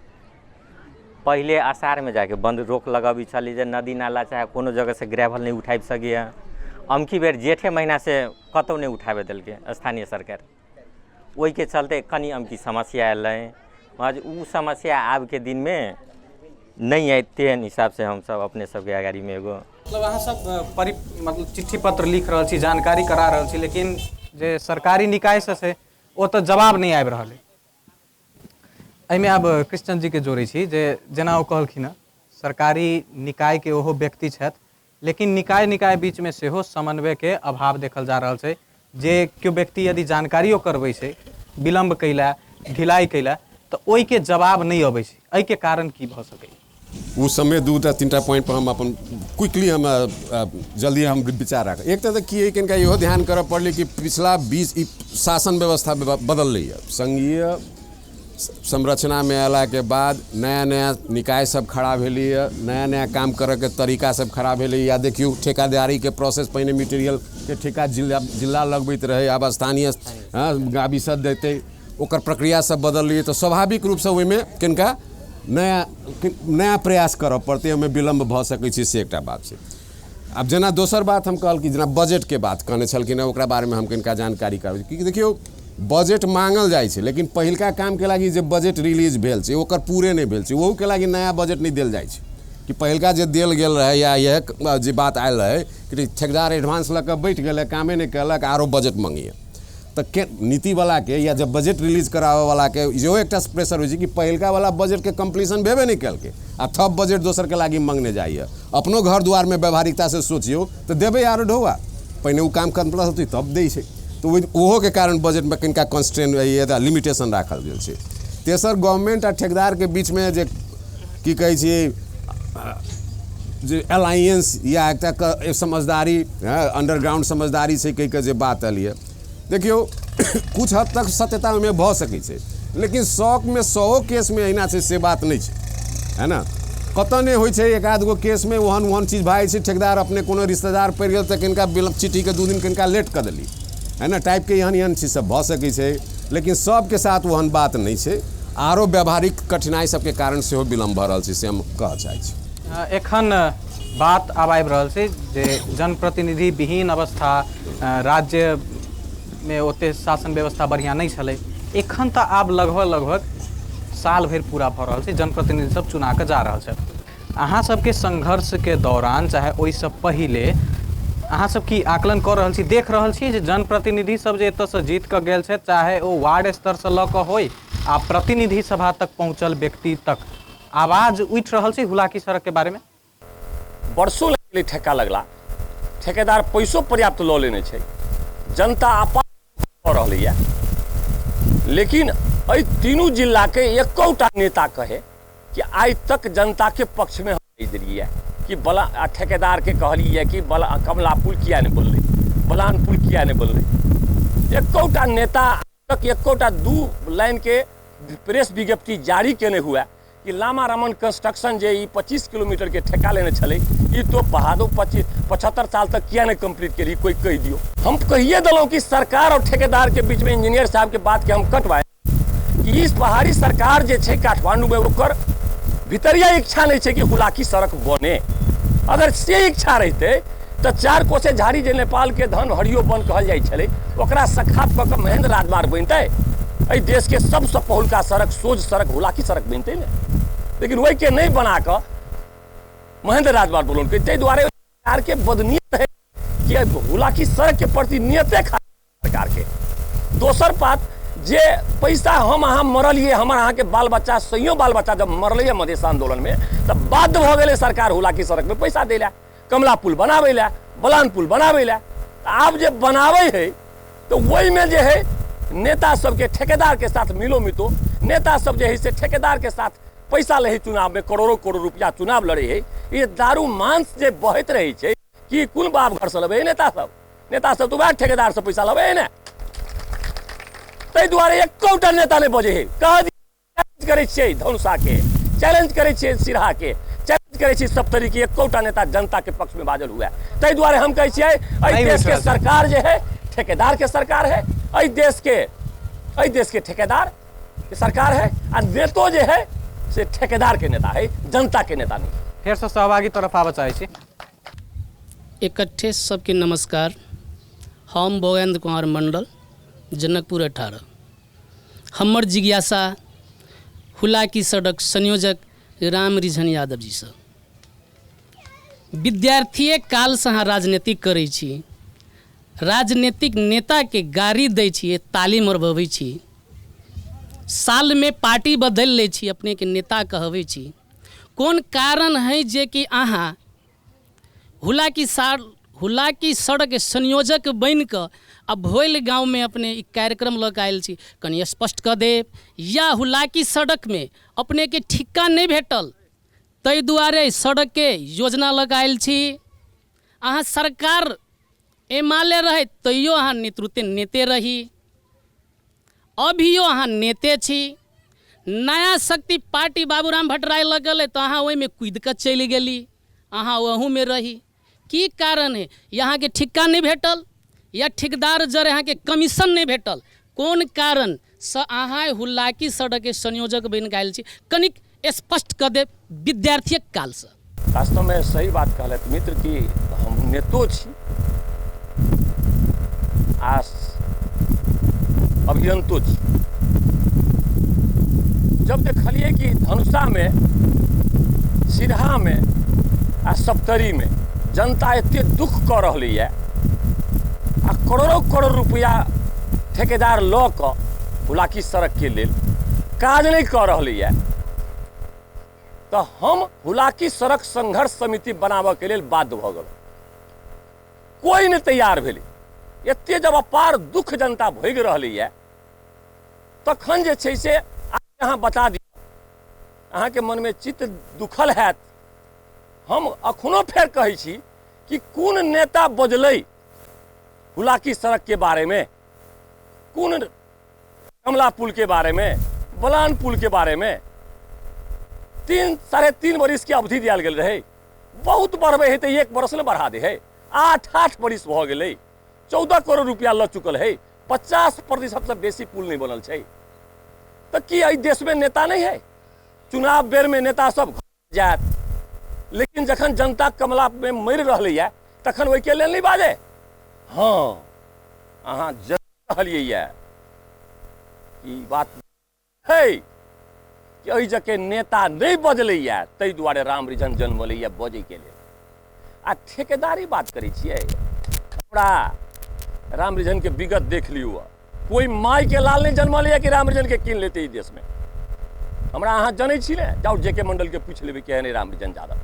पहिले आषाढ़मे जाके बन्द रोक लगबै छलै जे नदी नाला चाहे कोनो जगहसँ ग्रेवल नहि उठाबि सकैए। अमकी बेर जेठे महीनासँ कतहु नहि उठाबै देलकै स्थानीय सरकार, ओहिके चलते कनि अमकी समस्या अयलै। ओ समस्या आबके दिनमे नहि आयत तेहन हिसाबसँ हमसब अपने सबके अगाड़ीमे एगो मतलब अहाँ सब मतलब चिट्ठी पत्र लिख रहल छी, जानकारी करा रहल छी, लेकिन जे सरकारी निकाय से छै ओ तऽ जवाब नहि आबि रहल है। एहिमे आब कृष्ण जी के जोड़ै छी जे जेना ओ कहलखिन हँ सरकारी निकायके ओहो व्यक्ति छथि, लेकिन निकाय निकाय बीचमे सेहो समन्वयके अभाव देखल जा रहल छै। जे केओ व्यक्ति यदि जानकारियो करबै छै विलम्ब कैला ढिलाइ कैला तऽ ओहिके जवाब नहि अबै छै, एहिके कारण की भऽ सकैए? ओ समय 2टा 3टा पॉइंट पर हम अपन क्विकली हम जल्दी हम विचार राखब। एक तऽ की है कि इनका इहो ध्यान करऽ पड़लै कि पिछला 20 ई शासन व्यवस्था बदललै, संघीय संरचनामे अयलाके बाद नया नया निकाय सब खड़ा भेलैए, नया नया काम करऽके तरीका सब खड़ा भेलैए। या देखियौ ठेकादारीके प्रोसेस, पहिने मटेरियलके ठेका जिला लगबैत रहै, आब स्थानीय गाबी सब देतै, ओकर प्रक्रिया सब बदललै। तऽ स्वाभाविक रूपसँ ओहिमे किनका नया नया प्रयास करऽ पड़तै, ओहिमे विलम्ब भऽ सकै छै, से एकटा बात छै। आब जेना दोसर बात हम कहल कि जेना बजटके बात कहने छलखिन हँ, ओकरा बारेमे हम कनिका जानकारी करबै कि देखियौ बजट मांगल जाइ छै, लेकिन पहिलका कामके लागि जे बजट रिलीज भेल छै ओकर पूरे नहि भेल छै, ओहूके लागि नया बजट नहि देल जाइ छै। कि पहिलका जे देल गेल रहै या इएह जे बात आयल रहै कि ठेकेदार एडवांस लऽ कऽ बैठ गेलै, कामे नहि केलक, आरो बजट मङ्गैए, तऽ के नीतिवलाके या जब बजट रिलीज कराबऽवलाके इहो एकटा प्रेशर होइ छै कि पहिलकावला बजटके कम्प्लीशन भेबे नहि केलकै आ थप बजट दोसरके लागि मङ्गने जाइए। अपनो घर दुआरमे व्यवहारिकतासँ सोचियौ तऽ देबै आरो ढौआ, पहिने ओ काम कम्प्लीट होतै तब दै छै। तऽ ओहोके कारण बजटमे कनिका कॉन्स्ट्रेन रहैए, लिमिटेशन राखल गेल छै। तेसर, गवर्नमेंट आ ठेकेदारके बीचमे जे की कहै छियै जे अलायंस या एकटा समझदारी, अंडरग्राउंड समझदारी छै कहि कऽ जे बात एलियै, देखियौ कुछ हद तक सत्यता ओहिमे भऽ सकै छै, लेकिन 100मे 100 केसमे एहिना छै से बात नहि छै, है ना? कतऽ नहि होइ छै एक आध गो केसमे ओहन ओहन चीज भए जाइ छै, ठेकेदार अपने कोनो रिश्तेदार पड़ि गेल तऽ कनिका विलम्ब चिट्ठीके 2 दिन कनिका लेट कऽ देली, है ना, टाइपके एहन एहन चीज सब भऽ सकै छै, लेकिन सबके साथ ओहन बात नहि छै। आरो व्यावहारिक कठिनाइ सबके कारण सेहो विलम्ब भऽ रहल छै, से हम कहऽ चाहै छी। एखन बात आब आबि रहल छै जे जनप्रतिनिधि विहीन अवस्था, राज्यमे ओते शासन व्यवस्था बढ़िआँ नहि छलै, एखन तऽ आब लगभग लगभग साल भरि पूरा भऽ रहल छै, जनप्रतिनिधि सब चुना कऽ जा रहल छथि। अहाँ सबके संघर्षके दौरान चाहे ओहिसँ पहिले अहाँ सब की आकलन कऽ रहल छी, देख रहल छी जे जनप्रतिनिधि सब जे एतऽसँ जीत कऽ गेल छथि, चाहे ओ वार्ड स्तरसँ लऽ कऽ होइ आ प्रतिनिधि सभा तक पहुँचल व्यक्ति तक आवाज उठि रहल छै हुलाकी सड़कके बारेमे? वर्षों लगलै ठेका लगला, ठेकेदार पैसो पर्याप्त लऽ लेने छै, जनता आपात कऽ रहलैए। लेकिन एहि तीनू जिलाके एकोटा नेता कहे कि आइ तक जनताके पक्षमे हम नहि देलियै कि बला ठेकेदारके कहलियै कि बला कमला पुल किया नहि बनलै, बलान पुल किया नहि बनलै। एकोटा नेता तक एकोटा 2 लाइनके प्रेस विज्ञप्ति जारी केने हुए कि लामा रमन कंस्ट्रक्शन जे ई 25 किलोमीटर के ठेका लेने छलै, ई तो बहादुर 75 साल तक किया नहीं कंप्लीट केली, कोई कहि दियो। हम कहिए देलहुँ कि सरकार और ठेकेदार के बीच में इंजीनियर साहब के बात के हम कटवाए कि इस पहाड़ी सरकार जे छै काठमांडू में ओकर भितरिया इच्छा नहीं छै कि हुलाकी सड़क बने। अगर से इच्छा रहते तो 4 कोसे झाड़ी जे नेपाल के धन हरियो वन कहल जाइ छलै ओकरा सखाप कऽ के महेंद्र राजमार्ग बनतै, एहि देश के सबसँ पहिलुका सड़क सोझ सड़क हुलाकी सड़क बनतै ने। लेकिन ओहिके नहीं बना कऽ महेंद्र राजमार्ग बनौलकै। ताहि दुआरे सरकार के बदनीयत है कि हुलाकी सड़क के प्रति नियते खराब सरकार के। दोसर बात जे पैसा हम अहाँ मरलिए, हमर अहाँके बाल बच्चा सैयो बाल बच्चा जब मरलैए मधेश आंदोलन में तब बाध्य भऽ गेलै सरकार हुलाकी सड़क में पैसा दै लए, कमला पुल बनाबै लए, बलान पुल बनाबै लए। आब जे बनाबै है तो ओहिमे जे है नेता सबके ठेकेदार के साथ मिलो मितो, नेता सब जे है से ठेकेदार के साथ पैसा लै है चुनाव में, करोड़ों करोड़ रुपया चुनाव लड़े है। ये दारू मांस जे बहैत रहै छै कि कोन बाप घर से लबै है नेता सब, नेता सब तो वएह ठेकेदार से पैसा लबै है ने। ताहि दुआरे एकोटा नेता नहि बजै है। कह चैलेंज करै छियै धनुषा के, चैलेंज करै छियै सिरहा के, चैलेंज करै छियै सप्तरी के, एकोटा नेता जनता के पक्ष में बाजल हुआ। ताहि दुआरे हम कहै छियै एहि देश के सरकार जे है ठेकेदार के सरकार है, एहि देश के ठेकेदार के सरकार है, आ नेतो जे है से ठेकेदार के नेता है, जनता के नेता नहीं। फेर से सहभागी तरफ आबऽ चाहै छी। इकट्ठे सबके नमस्कार। हम भोगेन्द्र कुमार मंडल, जनकपुर 18। हमर जिज्ञासा हुलाकी सड़क संयोजक राम रिझन यादव जी से। विद्यार्थीए कालसँ अहाँ राजनीति करै छी, राजनीतिक नेताके गाड़ी दै छियै, ताली मरबबै छी, सालमे पार्टी बदलि लै छी, अपनेके नेता कहबै छी। कोन कारण है जे कि अहाँ हुलाकी सड़क संयोजक बनिकऽ आ भोल गाँवमे अपने ई कार्यक्रम लऽ कऽ आयल छी, कनि स्पष्ट कऽ देब। या हुलाकी सड़कमे अपनेके ठिक्का नहि भेटल ताहि दुआरे सड़कके योजना लऽ कऽ आयल छी। अहाँ सरकार एमाले रहै तैयो अहाँ नेतृत्व नेते रही, अभियो अहाँ नेते छी। नया शक्ति पार्टी बाबूराम भट्टराय लऽ गेलै तऽ अहाँ ओहिमे कूदि कऽ चलि गेली, अहाँ ओहूमे रही। की कारण है? यहाँके ठिक्का नहि भेटल या ठेकेदार जर अहाँके कमीशन नहि भेटल, कोन कारण से अहाँ हुलाकी सड़कके संयोजक बनि कऽ आयल छी? कनिक स्पष्ट कऽ देब विद्यार्थीक कालसँ। वास्तवमे सही बात कहलथि मित्र कि हम नेतो छी आ अभियंतो छी। जब देखलियै कि धनुषामे, सिरहामे आ सप्तरीमे जनता एते दुख कऽ रहलैए आ करोड़ों करोड़ रुपया ठेकेदार लऽ कऽ हुलाकी सड़कके लेल काज नहि कऽ रहलैए, तऽ हम हुलाकी सड़क संघर्ष समिति बनाबऽके लेल बाध्य भऽ गेलहुँ। कोई नहि तैयार भेलै। एते जब अपार दुख जनता भोगि रहलैए तखन जे छै से अहाँ बता दियौ, अहाँके मनमे चित्त दुखल हैत। हम अखनो फेर कहै छी कि कोन नेता बजलै हुलाकी सड़क के बारे में, कोन कमला पुल के बारे में, बलान पुल के बारे में? 3 साढ़े 3 बरिस के अवधि दियल गेल रहे, बहुत बढ़बै है तो 1 बरस ने बढ़ा दे है, 8-8 बरिस भऽ गेलै, 14 करोड़ रुपया लऽ चुकल है, 50% से बेसी पुल नहीं बनल छै। तऽ की एहि देशमे नेता नहीं है? चुनाव बेरमे नेता सब जायत, लेकिन जखन जनता कमला में मरि रहलैए तखन ओहिके लेल नहि बाजै। हाँ, अहाँ जरूर कहलियै ई बात है कि एहि जगह नेता नहीं बजलैए ताहि दुआरे राम रिझन जन्मलैए बजैके लेल। आ ठेकेदारी बात करै छियै, हमरा राम रिझन के विगत देख लियौ, कोई माय के लाल नहीं जन्मलैए कि राम रिझन के कीन लेते ई देश में। हमरा अहाँ जनै छी ने, जाउ जे के मंडल के पूछि लेबै केहन है राम रिझन यादव,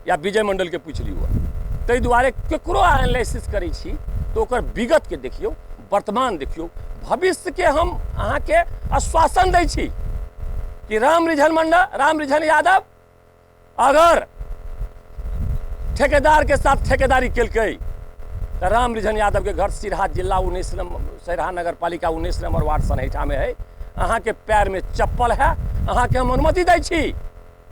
या विजय मंडल के पूछि लियौ। ताहि दुआरे ककरो एनालिसिस करै छी तऽ ओकर विगतके देखियौ, वर्तमान देखियौ, भविष्यके हम अहाँके आश्वासन दै छी कि राम रिझन मंडल, राम रिझन यादव अगर ठेकेदार के साथ ठेकेदारी केलकै तऽ राम रिझन यादव के घर सिरहा जिला 19 नंबर, सिरहा नगर पालिका 19 नंबर वार्ड सनैठा में है। अहाँके पैर में चप्पल है, अहाँके हम अनुमति दै छी,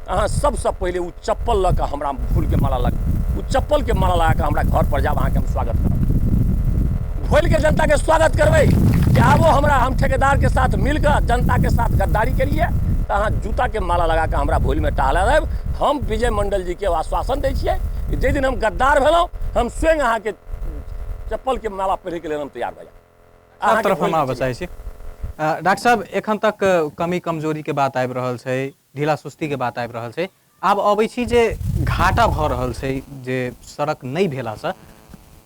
अहाँ सबसँ पहिले ओ चप्पल लऽ कऽ हमरा फूलके माला लग, ओ चप्पलके माला लगा कऽ हमरा घर पर जायब, अहाँके हम स्वागत करब, भोलके जनताके स्वागत करबै कि आबो हमरा, हम ठेकेदारके साथ मिलकऽ जनताके साथ गद्दारी केलिए तऽ अहाँ जूताके माला लगा कऽ हमरा भोलमे टहला देब। हम विजय मंडल जीके आश्वासन दै छियै कि जाहि दिन हम गद्दार भेलहुँ हम स्वयं अहाँके चप्पलके माला पहिरैके लेल हम तैयार भऽ जायब। सब तरफ हम आबऽ चाहै छी। डॉक्टर साहब, एखन तक कमी कमजोरी के बात आबि रहल छै, ढीला सुस्ती के बात आबि रहल छै, आब अबै छी जे घाटा भऽ रहल छै, जे सड़क नहि भेलासँ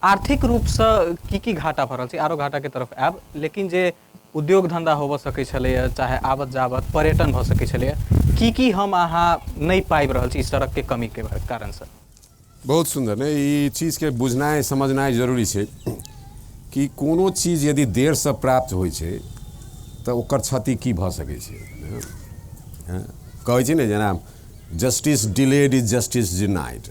आर्थिक रूपसँ की की घाटा भऽ रहल छै, आरो घाटाके तरफ आयब, लेकिन जे उद्योग धंधा होबऽ सकै छलैए, चाहे आवत जावत पर्यटन भऽ सकै छलैए, की की हम अहाँ नहि पाबि रहल छी सड़कके कमीके कारणसँ? बहुत सुन्दर ने, ई चीजके बुझनाइ समझनाइ जरूरी छै कि कोनो चीज यदि देरसँ प्राप्त होइ छै तऽ ओकर क्षति की भऽ सकै छै। कहै छै ने जेना justice delayed is justice denied,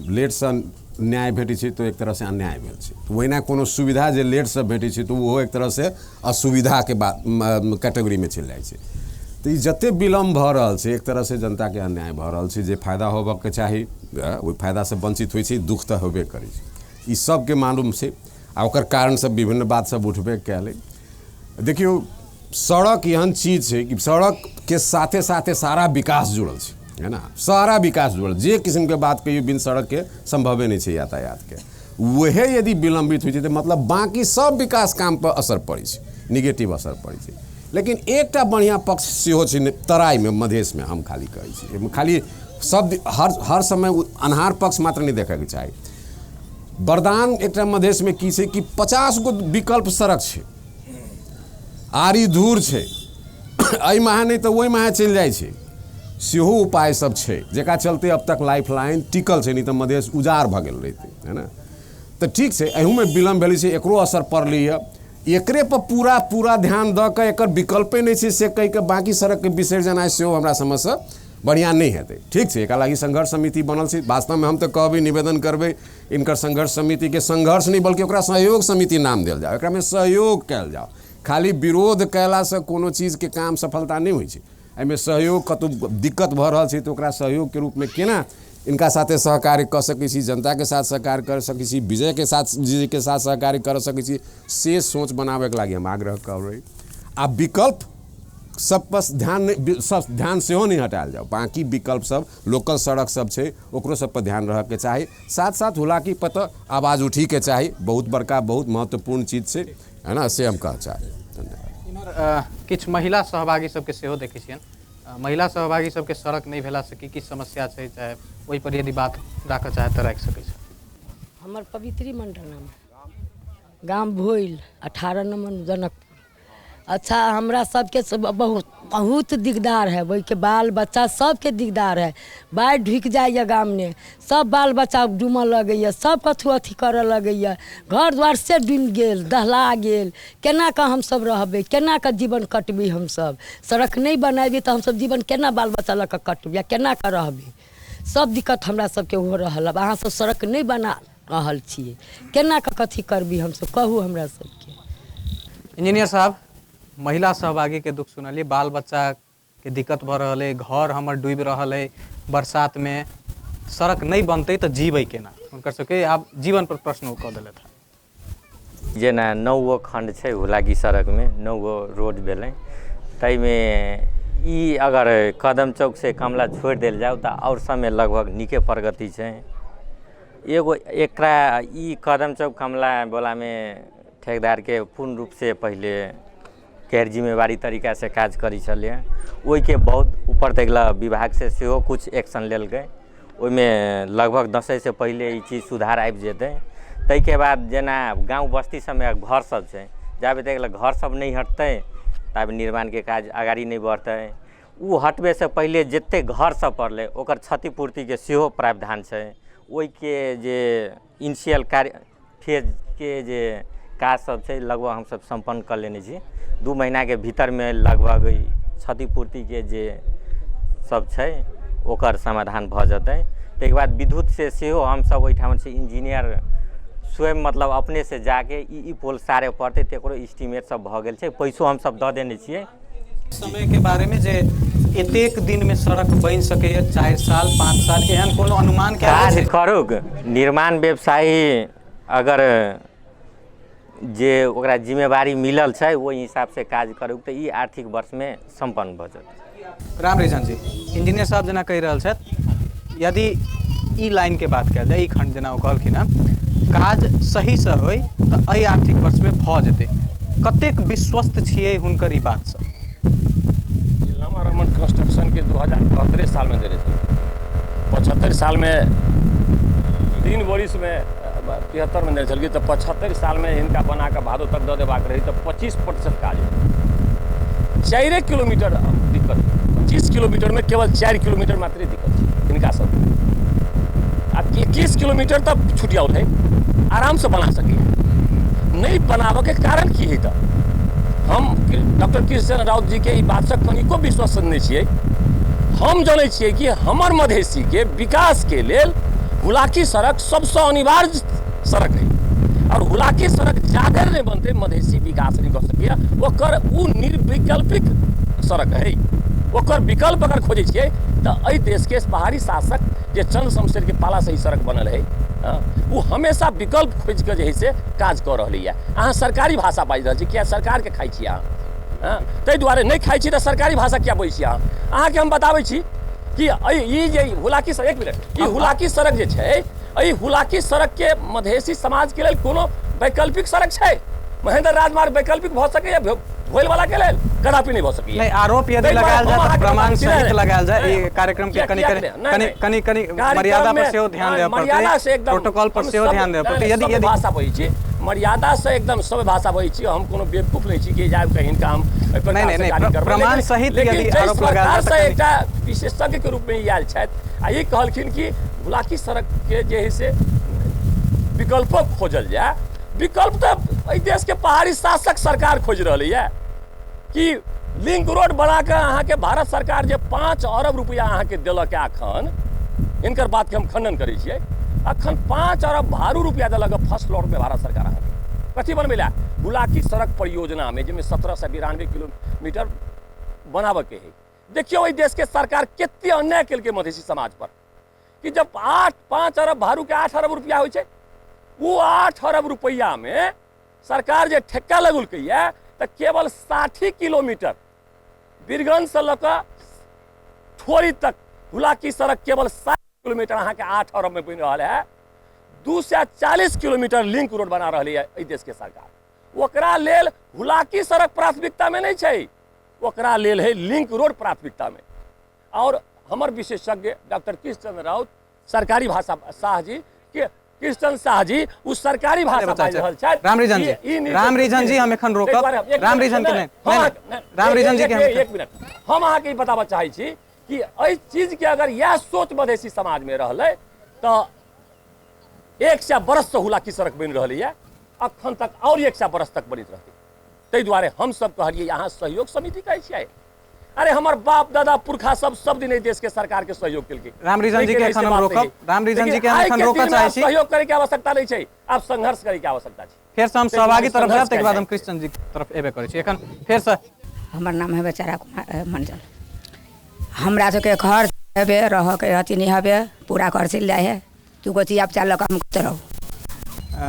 लेटसँ न्याय भेटै छै तऽ एक तरहसँ अन्याय भेल छै। ओहिना कोनो सुविधा जे लेटसँ भेटै छै तऽ ओहो एक तरहसँ असुविधाके बात कैटेगरीमे चलि जाइ छै। तऽ ई जतेक विलम्ब भऽ रहल छै एक तरहसँ जनताके अन्याय भऽ रहल छै, जे फायदा होबऽके चाही ओहि फायदासँ वञ्चित होइ छै, दुःख तऽ होबे करै छै, ई सबके मालूम छै आ ओकर कारण सब विभिन्न बात सब उठबे कयलै। देखियौ, सड़क एहन चीज छै कि सड़कके साथे साथे सारा विकास जुड़ल छै, है ना, सारा विकास जुड़ल, जे किसिमके बात कहियौ बिन सड़कके सम्भवे नहि छै यातायातके। वहे यदि विलम्बित होइ छै तऽ मतलब बाँकी सब विकास काम पर असर पड़ै छै, निगेटिव असर पड़ै छै। लेकिन एकटा बढ़िआँ पक्ष सेहो छै तराईमे, मधेशमे, हम खाली कहै छी, खाली सब हर समय अन्हार पक्ष मात्र नहि देखैके चाही। वरदान एकटा मधेशमे की छै कि 50 गो विकल्प सड़क छै, आरी धूर छै, एहि माहे नहि तऽ ओहि माहे चलि जाइ छै, सेहो उपाय सब छै, जकरा चलते अब तक लाइफ लाइन टिकल छै, नहि तऽ मधेश उजाड़ भऽ गेल रहितै, है ना। तऽ ठीक छै, एहूमे विलम्ब भेलै छै, एकरो असर पड़लैए, एकरे पर पूरा पूरा ध्यान दऽ कऽ एकर विकल्पे नहि छै से कहि कऽ बाँकी सड़कके बिसरि जेनाइ सेहो हमरा समझसँ बढ़िआँ नहि हेतै। ठीक छै, एकरा लागि संघर्ष समिति बनल छै, वास्तवमे हम तऽ कहबै, निवेदन करबै इनकर संघर्ष समितिके संघर्ष नहि बल्कि ओकरा सहयोग समिति नाम देल जाओ, एकरामे सहयोग कयल जाओ। खाली विरोध कयलासँ कोनो चीजके काम सफलता नहि होइ छै, एहिमे सहयोग कतहु दिक्कत भऽ रहल छै तऽ ओकरा सहयोगके रूपमे केना इनका साथे सहकार्य कऽ सकै छी, जनताके साथ सहकार्य कर सकै छी, विजयके साथ जीके साथ सहकार्य कर सकै छी, से सोच बनाबैके लागि हम आग्रह करबै। आ विकल्प सब पर ध्यान सब ध्यान सेहो नहि हटायल जाओ, बाँकी विकल्प सब लोकल सड़क सब छै ओकरो सब पर ध्यान रहऽके चाही, साथ साथ हुलाकी पर तऽ आवाज उठीके चाही, बहुत बड़का बहुत महत्वपूर्ण चीज छै, है ना, से हम कहऽ चाहब। धन्यवाद। इम्हर किछु महिला सहभागी सबके सेहो देखै छियनि, महिला सहभागी सबके सड़क नहि भेलासँ की की समस्या छै, चाहे ओहि पर यदि बात राखऽ चाहे तऽ राखि सकै छै। हमर पवित्री मंडल नाम है, गाम भोइल, 18 नंबर जनकपुर। अच्छा, हमरा सबके बहुत बहुत दिकदार है, ओहिके बाल बच्चा सबके दिकदार है, बाढ़ि ढुकि जाइए गाममे, सब बाल बच्चा डूबऽ लगैए, सब कथु अथी करऽ लगैए, घर द्वार से डूबि गेल, दहला गेल, केना कऽ हमसब रहबै, केना कऽ जीवन कटबै हमसब, सड़क नहि बनेबै तऽ हमसब जीवन केना बाल बच्चा लऽ कऽ कटबै आ केना कऽ रहबै, सब दिक्कत हमरा सबके हो रहल। अब अहाँ सब सड़क नहि बना रहल छियै, केना कऽ कथी करबै हमसब, कहू हमरा सबके। इंजीनियर साहब, महिला सहभागी के दुख सुनलियै, बाल बच्चा के दिक्कत भऽ रहल है, घर हमर डूबि रहल है बरसात में, सड़क नहि बनतै तऽ जीबै केना, हुनकर सबके आब जीवन पर प्रश्न कऽ देलथि। जेना 9 गो खंड छै हुलाकी सड़कमे, 9 गो रोड भेलै, ताहिमे ई अगर कदम चौक से कमला छोड़ि देल जाउ तऽ आओर सबमे लगभग नीके प्रगति छै। एगो एकरा ई कदम चौक कमला वालामे ठेकेदारके पूर्ण रूप से पहिले गैर जिम्मेवारी तरीका से काज करै छलै, ओहिके बहुत ऊपर तक विभाग से सेहो कुछ एक्शन लेलकै, ओहिमे लगभग दसैँ से पहिले ई चीज सुधार आबि जेतै। ताहिके बाद जेना गाँव बस्ती सबमे घर सब छै, जाबे तक घर सब नहि हटतै ताबे निर्माणके काज अगाडि नहि बढ़तै। ओ हटबैसँ पहिले जते घर सब पड़लै ओकर क्षतिपूर्तिके सेहो प्रावधान छै, ओहिके जे इनिशियल कार्य फेजके जे काज सब छै लगभग हमसब सम्पन्न कऽ लेने छी। 2 महीनाके भीतरमे लगभग क्षतिपूर्तिके जे सब छै ओकर समाधान भऽ जेतै। ताहिके बाद विद्युत से सेहो हमसब ओहिठाम से इंजीनियर स्वयं मतलब अपने से जाके ई पोल सारे पड़तै तकरो एस्टीमेट सब भऽ गेल छै, पैसो हमसब दऽ देने छियै। समय के बारे में जे एतेक दिन में सड़क बनि सकैए, 4 साल 5 साल, एहन कोनो अनुमान काज करू। निर्माण व्यवसायी अगर जे ओकरा जिम्मेवारी मिलल छै ओहि हिसाब से काज करू तऽ ई आर्थिक वर्ष में सम्पन्न भऽ जेतै। राम रिझन जी, इंजीनियर साहब जेना कहि रहल छथि, यदि ई लाइन के बात कयल जाय, ई खंड जेना ओ कहलखिन हँ, काज सहीसँ होय तऽ एहि आर्थिक वर्षमे भऽ जेतै, कतेक विश्वस्त छियै हुनकर ई बातसँ? लामा रमन कंस्ट्रक्शन के 2073 साल में देने थे, 75 साल में 3 वर्ष में 73 में देने छलखिन, तऽ 75 साल में हिनका बना कऽ भादो तक दऽ देबाक रही, तऽ 25% काज 4 किलोमीटर दिक्कत, 25 किलोमीटर में केवल 4 किलोमीटर मात्र दिक्कत छै हिनका सब। आ 21 किलोमीटर तक छुटियाउल है, आराम से बना सकैए। नहीं बनाबऽके कारण की है? तऽ हम डॉक्टर कृष्ण राउत जी के ई बातसँ कनिको विश्वस्त नहि छियै। हम जनै छियै कि हमर मधेसीके विकासके लेल हुलाकी सड़क सबसँ अनिवार्य सड़क है, और हुलाकी सड़क जाधरि नहि बनतै मधेसी विकास नहि कऽ सकैए। ओकर ओ निर्विकल्पिक सड़क है, ओकर विकल्प अगर खोजै छियै तऽ एहि देशके बाहरी शासक जे चंद्र शमशेरके पालासँ ई सड़क बनल है, ओ हमेशा विकल्प खोजिके जे है से काज कऽ रहलैए। अहाँ सरकारी भाषा बाजि रहल छी, किया सरकारके खाइ छी अहाँ? ताहि दुआरे नहि खाइ छी तऽ सरकारी भाषा किया बजै छी अहाँ? अहाँके हम बताबै छी कि ई जे हुलाकी सड़क, एक मिनट, ई हुलाकी सड़क जे छै, एहि हुलाकी सड़कके मधेसी समाजके लेल कोनो वैकल्पिक सड़क छै? महेंद्र राजमार्ग वैकल्पिक भऽ सकैए भोल वाला के लेल? कदापि नहीं भऽ सकैए। नहीं, आरोप यदि लगायल जाय तऽ प्रमाण सहित लगायल जाय। ई कार्यक्रम के कनि कनि कनि कनि मर्यादा पर सेहो ध्यान देबऽ पड़तै, प्रोटोकॉल पर सेहो ध्यान देबऽ पड़तै। यदि यदि भाषा बजै छी, मर्यादा से एकदम सब भाषा बजै छी, हम कोनो बेवकूफ नहीं छी कि जायब कहीं हिनका हम नहीं नहीं प्रमाण सहित यदि आरोप लगायल जाय। एकटा विशेषज्ञ के रूप में ई आयल छथि आ ई कहलखिन कि हुलाकी सड़क के जे है से विकल्पो खोजल जाय। विकल्प तऽ एहि देशके पहाड़ी शासक सरकार खोजि रहलैए कि लिंक रोड बना कऽ अहाँके भारत सरकार जे 5 अरब रुपया अहाँके देलक अखन, हिनकर बातके हम खंडन करै छियै। अखन 5 अरब भारू रुपया देलक फर्स्ट लॉटमे भारत सरकार अहाँके कथी बनबै लए? हुलाकी सड़क परियोजनामे, जाहिमे 1792 किलोमीटर बनाबऽके है। देखियौ एहि देशके सरकार कते अन्याय केलकै मधेसी समाज पर कि जब 5 अरब भारूके 8 अरब रुपया होइ छै, वो 8 अरब रुपया में सरकार जे ठेक्का लगौलकैए तऽ केवल 60 किलोमीटर बीरगंज से लऽ कऽ ठोरी तक हुलाकी सड़क केवल 60 किलोमीटर अहाँके 8 अरब में बनि रहल है। 240 किलोमीटर लिंक रोड बना रहल है एहि देशके सरकार। ओकरा लेल हुलाकी सड़क प्राथमिकता में नहीं छै, ओकरा लेल है लिंक रोड प्राथमिकता में। और हमर विशेषज्ञ डॉक्टर कृष्ण राउत सरकारी भाषा शाह जी के कृष्ण शाह जी उ सरकारी भाषा बाजि रहल छथि। राम रिझन जी, राम रिझन जी हम एखन रोकब। राम रिझन के नहीं, राम रिझन जी के एक मिनट, हम अहाँके ई बताबऽ चाहै छी कि एहि चीजके अगर इएह सोच मधेसी समाजमे रहलै तऽ 100 बरससँ हुलाकी सड़क बनि रहलैए, अखन तक और 100 बरस तक बनैत रहतै। ताहि दुआरे हमसब कहलियै अहाँ सहयोग समिति कहै छियै, अरे हमर बाप दादा पुरखा सब सब दिन एहि देश के सरकार के सहयोग केलकै। राम रिझन जी के एखन हम रोकब, राम रिझन जी के हम एखन रोकऽ चाहै छी। सहयोग करे के आवश्यकता नहीं छै, आब संघर्ष करे के आवश्यकता छै। फेर से हम सहभागी तरफ जायब, ताहिके बाद हम कृष्ण जी के तरफ एबे करै छी। एखन फेर से हमर नाम है बेचारा कुमार मंडल। हमरा सबके घर हेबे रह के अथी नहीं हेबे, पूरा घर चलि जाइ है, तू गो चिया बच्चा लऽ कऽ हम कतऽ रहू।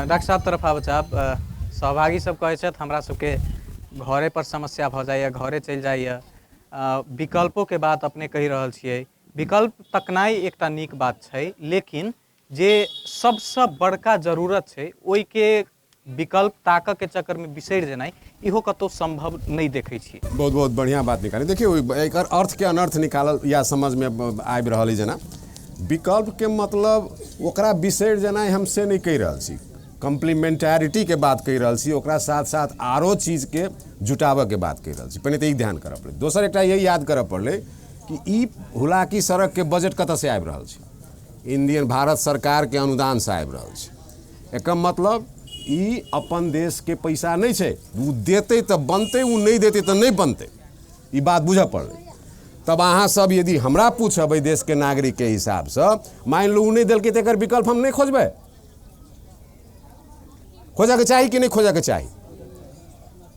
डॉक्टर साहब तरफ आबऽ चाहब। सहभागी सब कहै छथि हमरा सबके घरे पर समस्या भऽ जाइए, घरे चलि जाइए। विकल्पों के बात अपने कहि रहल छियै, विकल्प तकनाइ एकटा नीक बात छै, लेकिन जे सबसँ बड़का जरूरत छै ओहिके विकल्प ताकऽ के चक्करमे बिसरि जेनाइ इहो कतौ संभव नहि देखै छी। बहुत बहुत बढ़िया बात निकाली। देखियौ एकर अर्थ के अनर्थ निकालल या समझमे आबि रहल अइ। जेना विकल्प के मतलब ओकरा बिसरि जेनाइ हम से नहि कहि रहल छी, कम्प्लीमेंटैरिटी के बात कहि रहल छी, ओकरा साथ साथ आरो चीजके जुटाबऽके बात कहि रहल छी। पहिने तऽ ई ध्यान करऽ पड़लै। दोसर एकटा यही याद करऽ पड़लै कि ई हुलाकी सड़कके बजट कतऽसँ आबि रहल छै। इंडियन भारत सरकारके अनुदानसँ आबि रहल छै। एकर मतलब ई अपन देशके पैसा नहि छै। ओ देतै तऽ बनतै, ओ नहि देतै तऽ नहि बनतै, ई बात बुझऽ पड़लै। तब अहाँ सब यदि हमरा पूछबै देशके नागरिकके हिसाबसँ, मानि लू ओ नहि देलकै तऽ एकर विकल्प हम नहि खोजबै? खोजऽके चाही कि नहि खोजऽके चाही?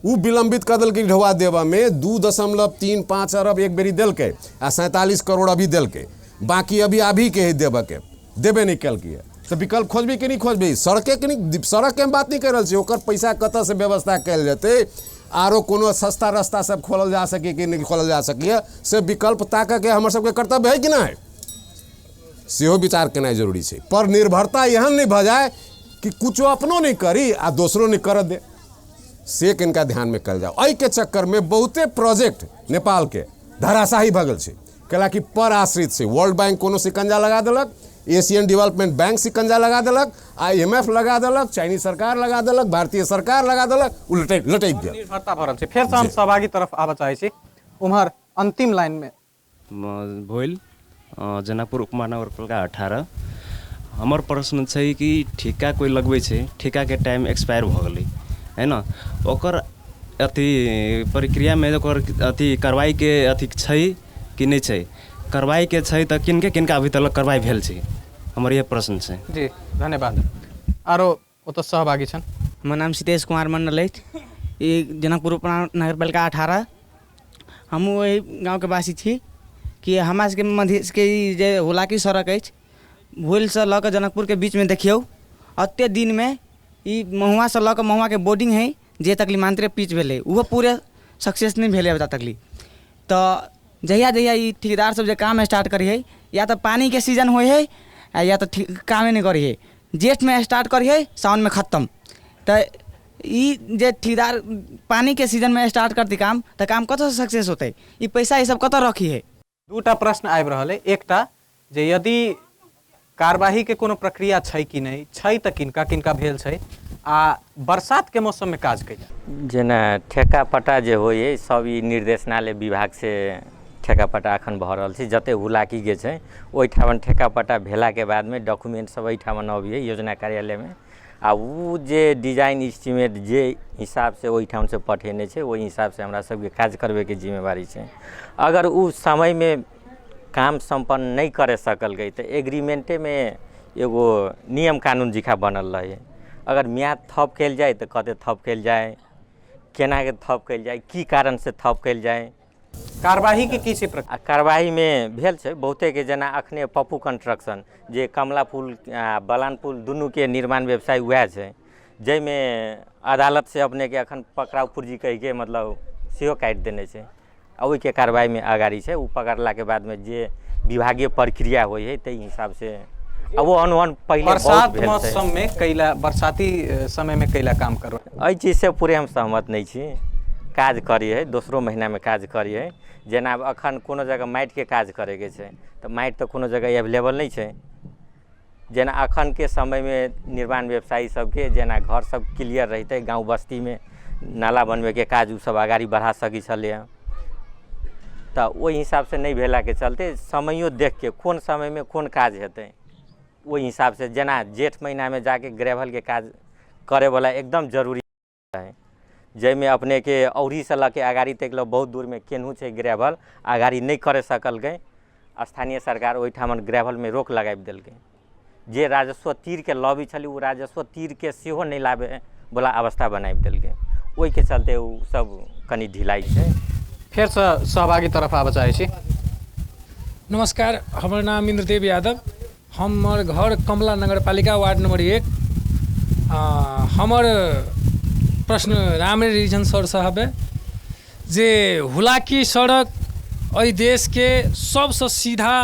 ओ विलम्बित कऽ देलकै ढौआ देबऽमे। 2.35 अरब एक बेरी देलकै आ 47 करोड़ अभी देलकै, बाकी अभी अभीके है देबऽके, देबे नहि केलकै। तऽ विकल्प खोजबै कि नहि खोजबै? सड़केके नहि, सड़कके हम बात नहि करि रहल छी, ओकर पैसा कतऽसँ व्यवस्था कयल जेतै, आरो कोनो सस्ता रास्ता सब खोलल जा सकै कि नहि खोलल जा सकैए, से विकल्प ताकऽके हमर सबके कर्तव्य है कि नहि, सेहो विचार केनाइ जरूरी छै। पर निर्भरता एहन नहि भऽ जाय कि कुछो अपनो नहि करी आ दोसरो नहि करऽ दे, से किनका ध्यानमे कयल जाओ। एहिके चक्करमे बहुते प्रोजेक्ट नेपालके धराशाही भऽ गेल छै, कैलाकि पर आश्रित छै। वर्ल्ड बैंक कोनो सिकंजा लगा देलक, एशियन डेवलपमेंट बैंक सिकंजा लगा देलक, IMF लगा देलक, चाइनीज सरकार लगा देलक, भारतीय सरकार लगा देलक, ओ लटकि लटकि गेल। निर्भरता भऽ रहल छै। फेरसँ हम सहभागी तरफ आबऽ चाहै छी, उम्हर अन्तिम लाइनमे। भोइल, जनकपुर उपमहानगरपालिका 18। हमर प्रश्न छै कि ठिक्का कोइ लगबै छै, ठिक्काके टाइम एक्सपायर भऽ गेलै है न, ओकर अथी प्रक्रियामे ओकर अथी कार्रवाईके अथी छै कि नहि छै? कार्रवाईके छै तऽ किनके किनका अभी तक कार्रवाई भेल छै? हमर इएह प्रश्न छै। जी धन्यवाद। आरो ओतऽ सहभागी छनि। हमर नाम सितेश कुमार मंडल अछि, ई जनकपुर उपमहानगरपालिका 18। हमहूँ ओहि गाँवके वासी छी कि हमरा सबके मधेशके ई जे हुलाकी सड़क अछि, भोलसँ लऽ कऽ जनकपुरके बीचमे देखियौ एतेक दिनमे ई महुआसँ लऽ कऽ महुआके बोर्डिंग हइ जे तकली मात्रे पीच भेलै, ओहो पूरे सक्सेस नहि भेलै अभी तकली। तऽ जहिया जहिया ई ठेकेदार सब जे काम स्टार्ट करै हइ, या तऽ पानिके सीजन होइ हइ आ या तऽ कामे नहि करै हइ। जेठमे स्टार्ट करै हइ, सावनमे खतम। तऽ ई जे ठेकेदार पानिके सीजनमे स्टार्ट करतै काम, तऽ काम कतऽसँ सक्सेस होतै? ई पैसा ई सब कतऽ रखी हइ? दूटा प्रश्न आबि रहल अइ। एकटा जे यदि कार्यवाहीके कोनो प्रक्रिया छै कि नहि छै, तऽ किनका किनका भेल छै, आ बरसातके मौसममे काज कैला? जेना ठेका पट्टा जे होइ हइ सब ई निर्देशनालय विभाग से ठेका पट्टा एखन भऽ रहल छै। जते हुलाकीके छै ओहिठाम ठेका पट्टा भेलाके बादमे डॉक्यूमेंट सब एहिठाम अबै योजना कार्यालयमे, आ ओ जे डिजाइन एस्टीमेट जे हिसाबसँ ओहिठामसँ पठेने छै ओहि हिसाबसँ हमरा सबके काज करबैके जिम्मेवारी छै। अगर ओ समयमे काम सम्पन्न नहि करे सकलकै तऽ एग्रीमेंटेमे एगो नियम कानून जिखा बनल रहै, अगर म्याद थप कयल जाय तऽ कते थप कयल जाय, केनाके थप कयल जाय, की कारणसँ थप कयल जाय, कार्यवाहीके की छै प्रक्रिया? आ कार्यवाहीमे भेल छै बहुतेके, जेना अखने पप्पू कंस्ट्रक्शन जे कमला पुल आ बलान पुल दुनूके निर्माण व्यवसाय वएह छै, जाहिमे अदालत से अपनेके अखन पकड़ाउ पुर्जी कहिके मतलब सेहो काटि देने छै, आ ओहिके कार्रवाईमे अगाड़ी छै। ओ पकड़लाके बादमे जे विभागीय प्रक्रिया होइ हइ ताहि हिसाबसँ, आ ओ अनुमान पहिले बहुत बरसात भेल छै। मौसममे कैला, बरसाती समयमे कैला काम करबै? एहि चीजसँ पूरे हम सहमत नहि छी। काज करी हइ, दोसरो महीनामे काज करी हइ। जेना आब अखन कोनो जगह माटिके काज करैके छै तऽ माटि तऽ कोनो जगह एवेलेबल नहि छै। जेना अखनके समयमे निर्माण व्यवसायी सबके जेना घर सब क्लियर रहितै, गाँव बस्तीमे नाला बनबैके काज ओ सब अगाड़ी बढ़ा सकै छलैए, तऽ ओहि हिसाबसँ नहि भेलाके चलते समयो देखके कोन समयमे कोन काज हेतै ओहि हिसाबसँ, जेना जेठ महीनामे जाके ग्रेवलके काज करैवला एकदम जरूरी है, जाहिमे अपनेके औरीसँ लऽ के अगाड़ी तक लऽ बहुत दूरमे केनहु छै ग्रेवल अगाड़ी नहि करे सकलकै, स्थानीय सरकार ओहिठाम ग्रेवलमे रोक लगाबि देलकै। जे राजस्व तीरके लबै छलै ओ राजस्व तीरके सेहो नहि लाबैवला अवस्था बनाबि देलकै, ओहिके चलते ओ सब कनि ढिलाइ छै। फेरसँ सहभागी तरफ आबऽ चाहै छी। नमस्कार, हमर नाम इन्द्रदेव यादव, हमर घर कमला नगरपालिका वार्ड नंबर 1। हमर प्रश्न रामरे रिजन सर साहब है जे हुलाकी सड़क एहि देशके सबसँ सीधा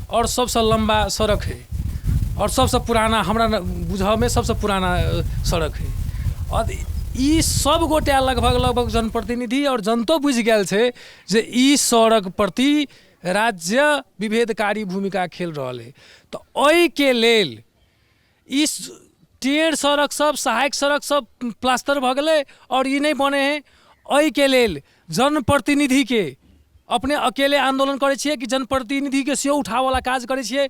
और सबसँ लम्बा सड़क है और सबसँ पुराना, हमरा बुझऽमे सबसँ पुराना सड़क है, और ई सब गोटे लगभग लगभग जनप्रतिनिधि और जनतो बुझि गेल छै जे ई सड़क प्रति राज्य विभेदकारी भूमिका खेल रहल है। तऽ एहिके लेल ई टेढ़ सड़क सब, सहायक सड़क सब प्लास्टर भऽ गेलै और ई नहि बने है। एहिके लेल जनप्रतिनिधिके अपने अकेले आन्दोलन करै छियै कि जनप्रतिनिधिके सेहो उठाबऽवला काज करै छियै?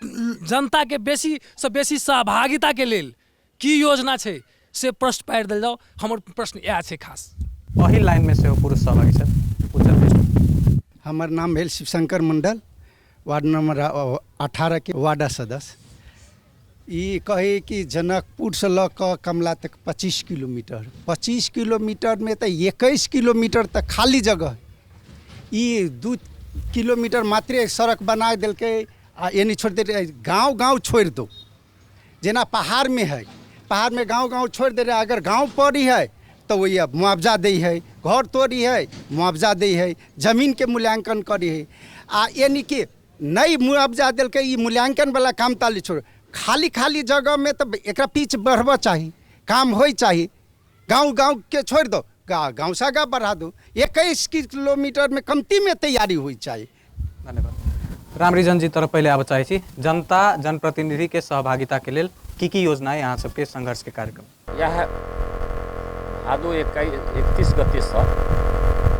जनताके बेसीसँ बेसी सहभागिताके लेल की योजना छै से प्रश्न पारि देल जाउ। हमर प्रश्न इएह छै खास। पहिल लाइनमे सेहो पुरुष सहभागी छथि। हमर नाम भेल शिवशंकर मंडल, वार्ड नंबर 18 के वार्ड सदस्य। ई कहै कि जनकपुरसँ लऽ कऽ कमला तक 25 किलोमीटर, 25 किलोमीटरमे तऽ 21 किलोमीटर तऽ खाली जगह है। ई 2 किलोमीटर मात्रे सड़क बना देलकै आ एनी छोड़ि देलकै, गाँव गाँव छोड़ि दो। जेना पहाड़मे है, पहाड़मे गाँव गाँव छोड़ि दे रहे, अगर गाँव पड़ी है तऽ ओहि मुआवजा दै है, घर तोड़ी है मुआवजा दै है, जमीनके मूल्यांकन करी है। आ यानी कि नहि मुआवजा देलकै, ई मूल्यांकनवला काम ताली छोड़, खाली खाली जगहमे तऽ एकरा पीछ बढ़बऽ चाही, काम होइ चाही। गाँव गाँवके छोड़ि दो, गाँवसँ आगाँ बढ़ा दो। 21 किलोमीटरमे कमतीमे तैयारी होइ चाही। धन्यवाद। रामरिजन जी तरफ पहिले आबऽ चाहै छी। जनता जनप्रतिनिधिके सहभागिताके लेल की की योजना है अहाँ सबके संघर्षके कार्यक्रम? यह भादो 31 गतेसँ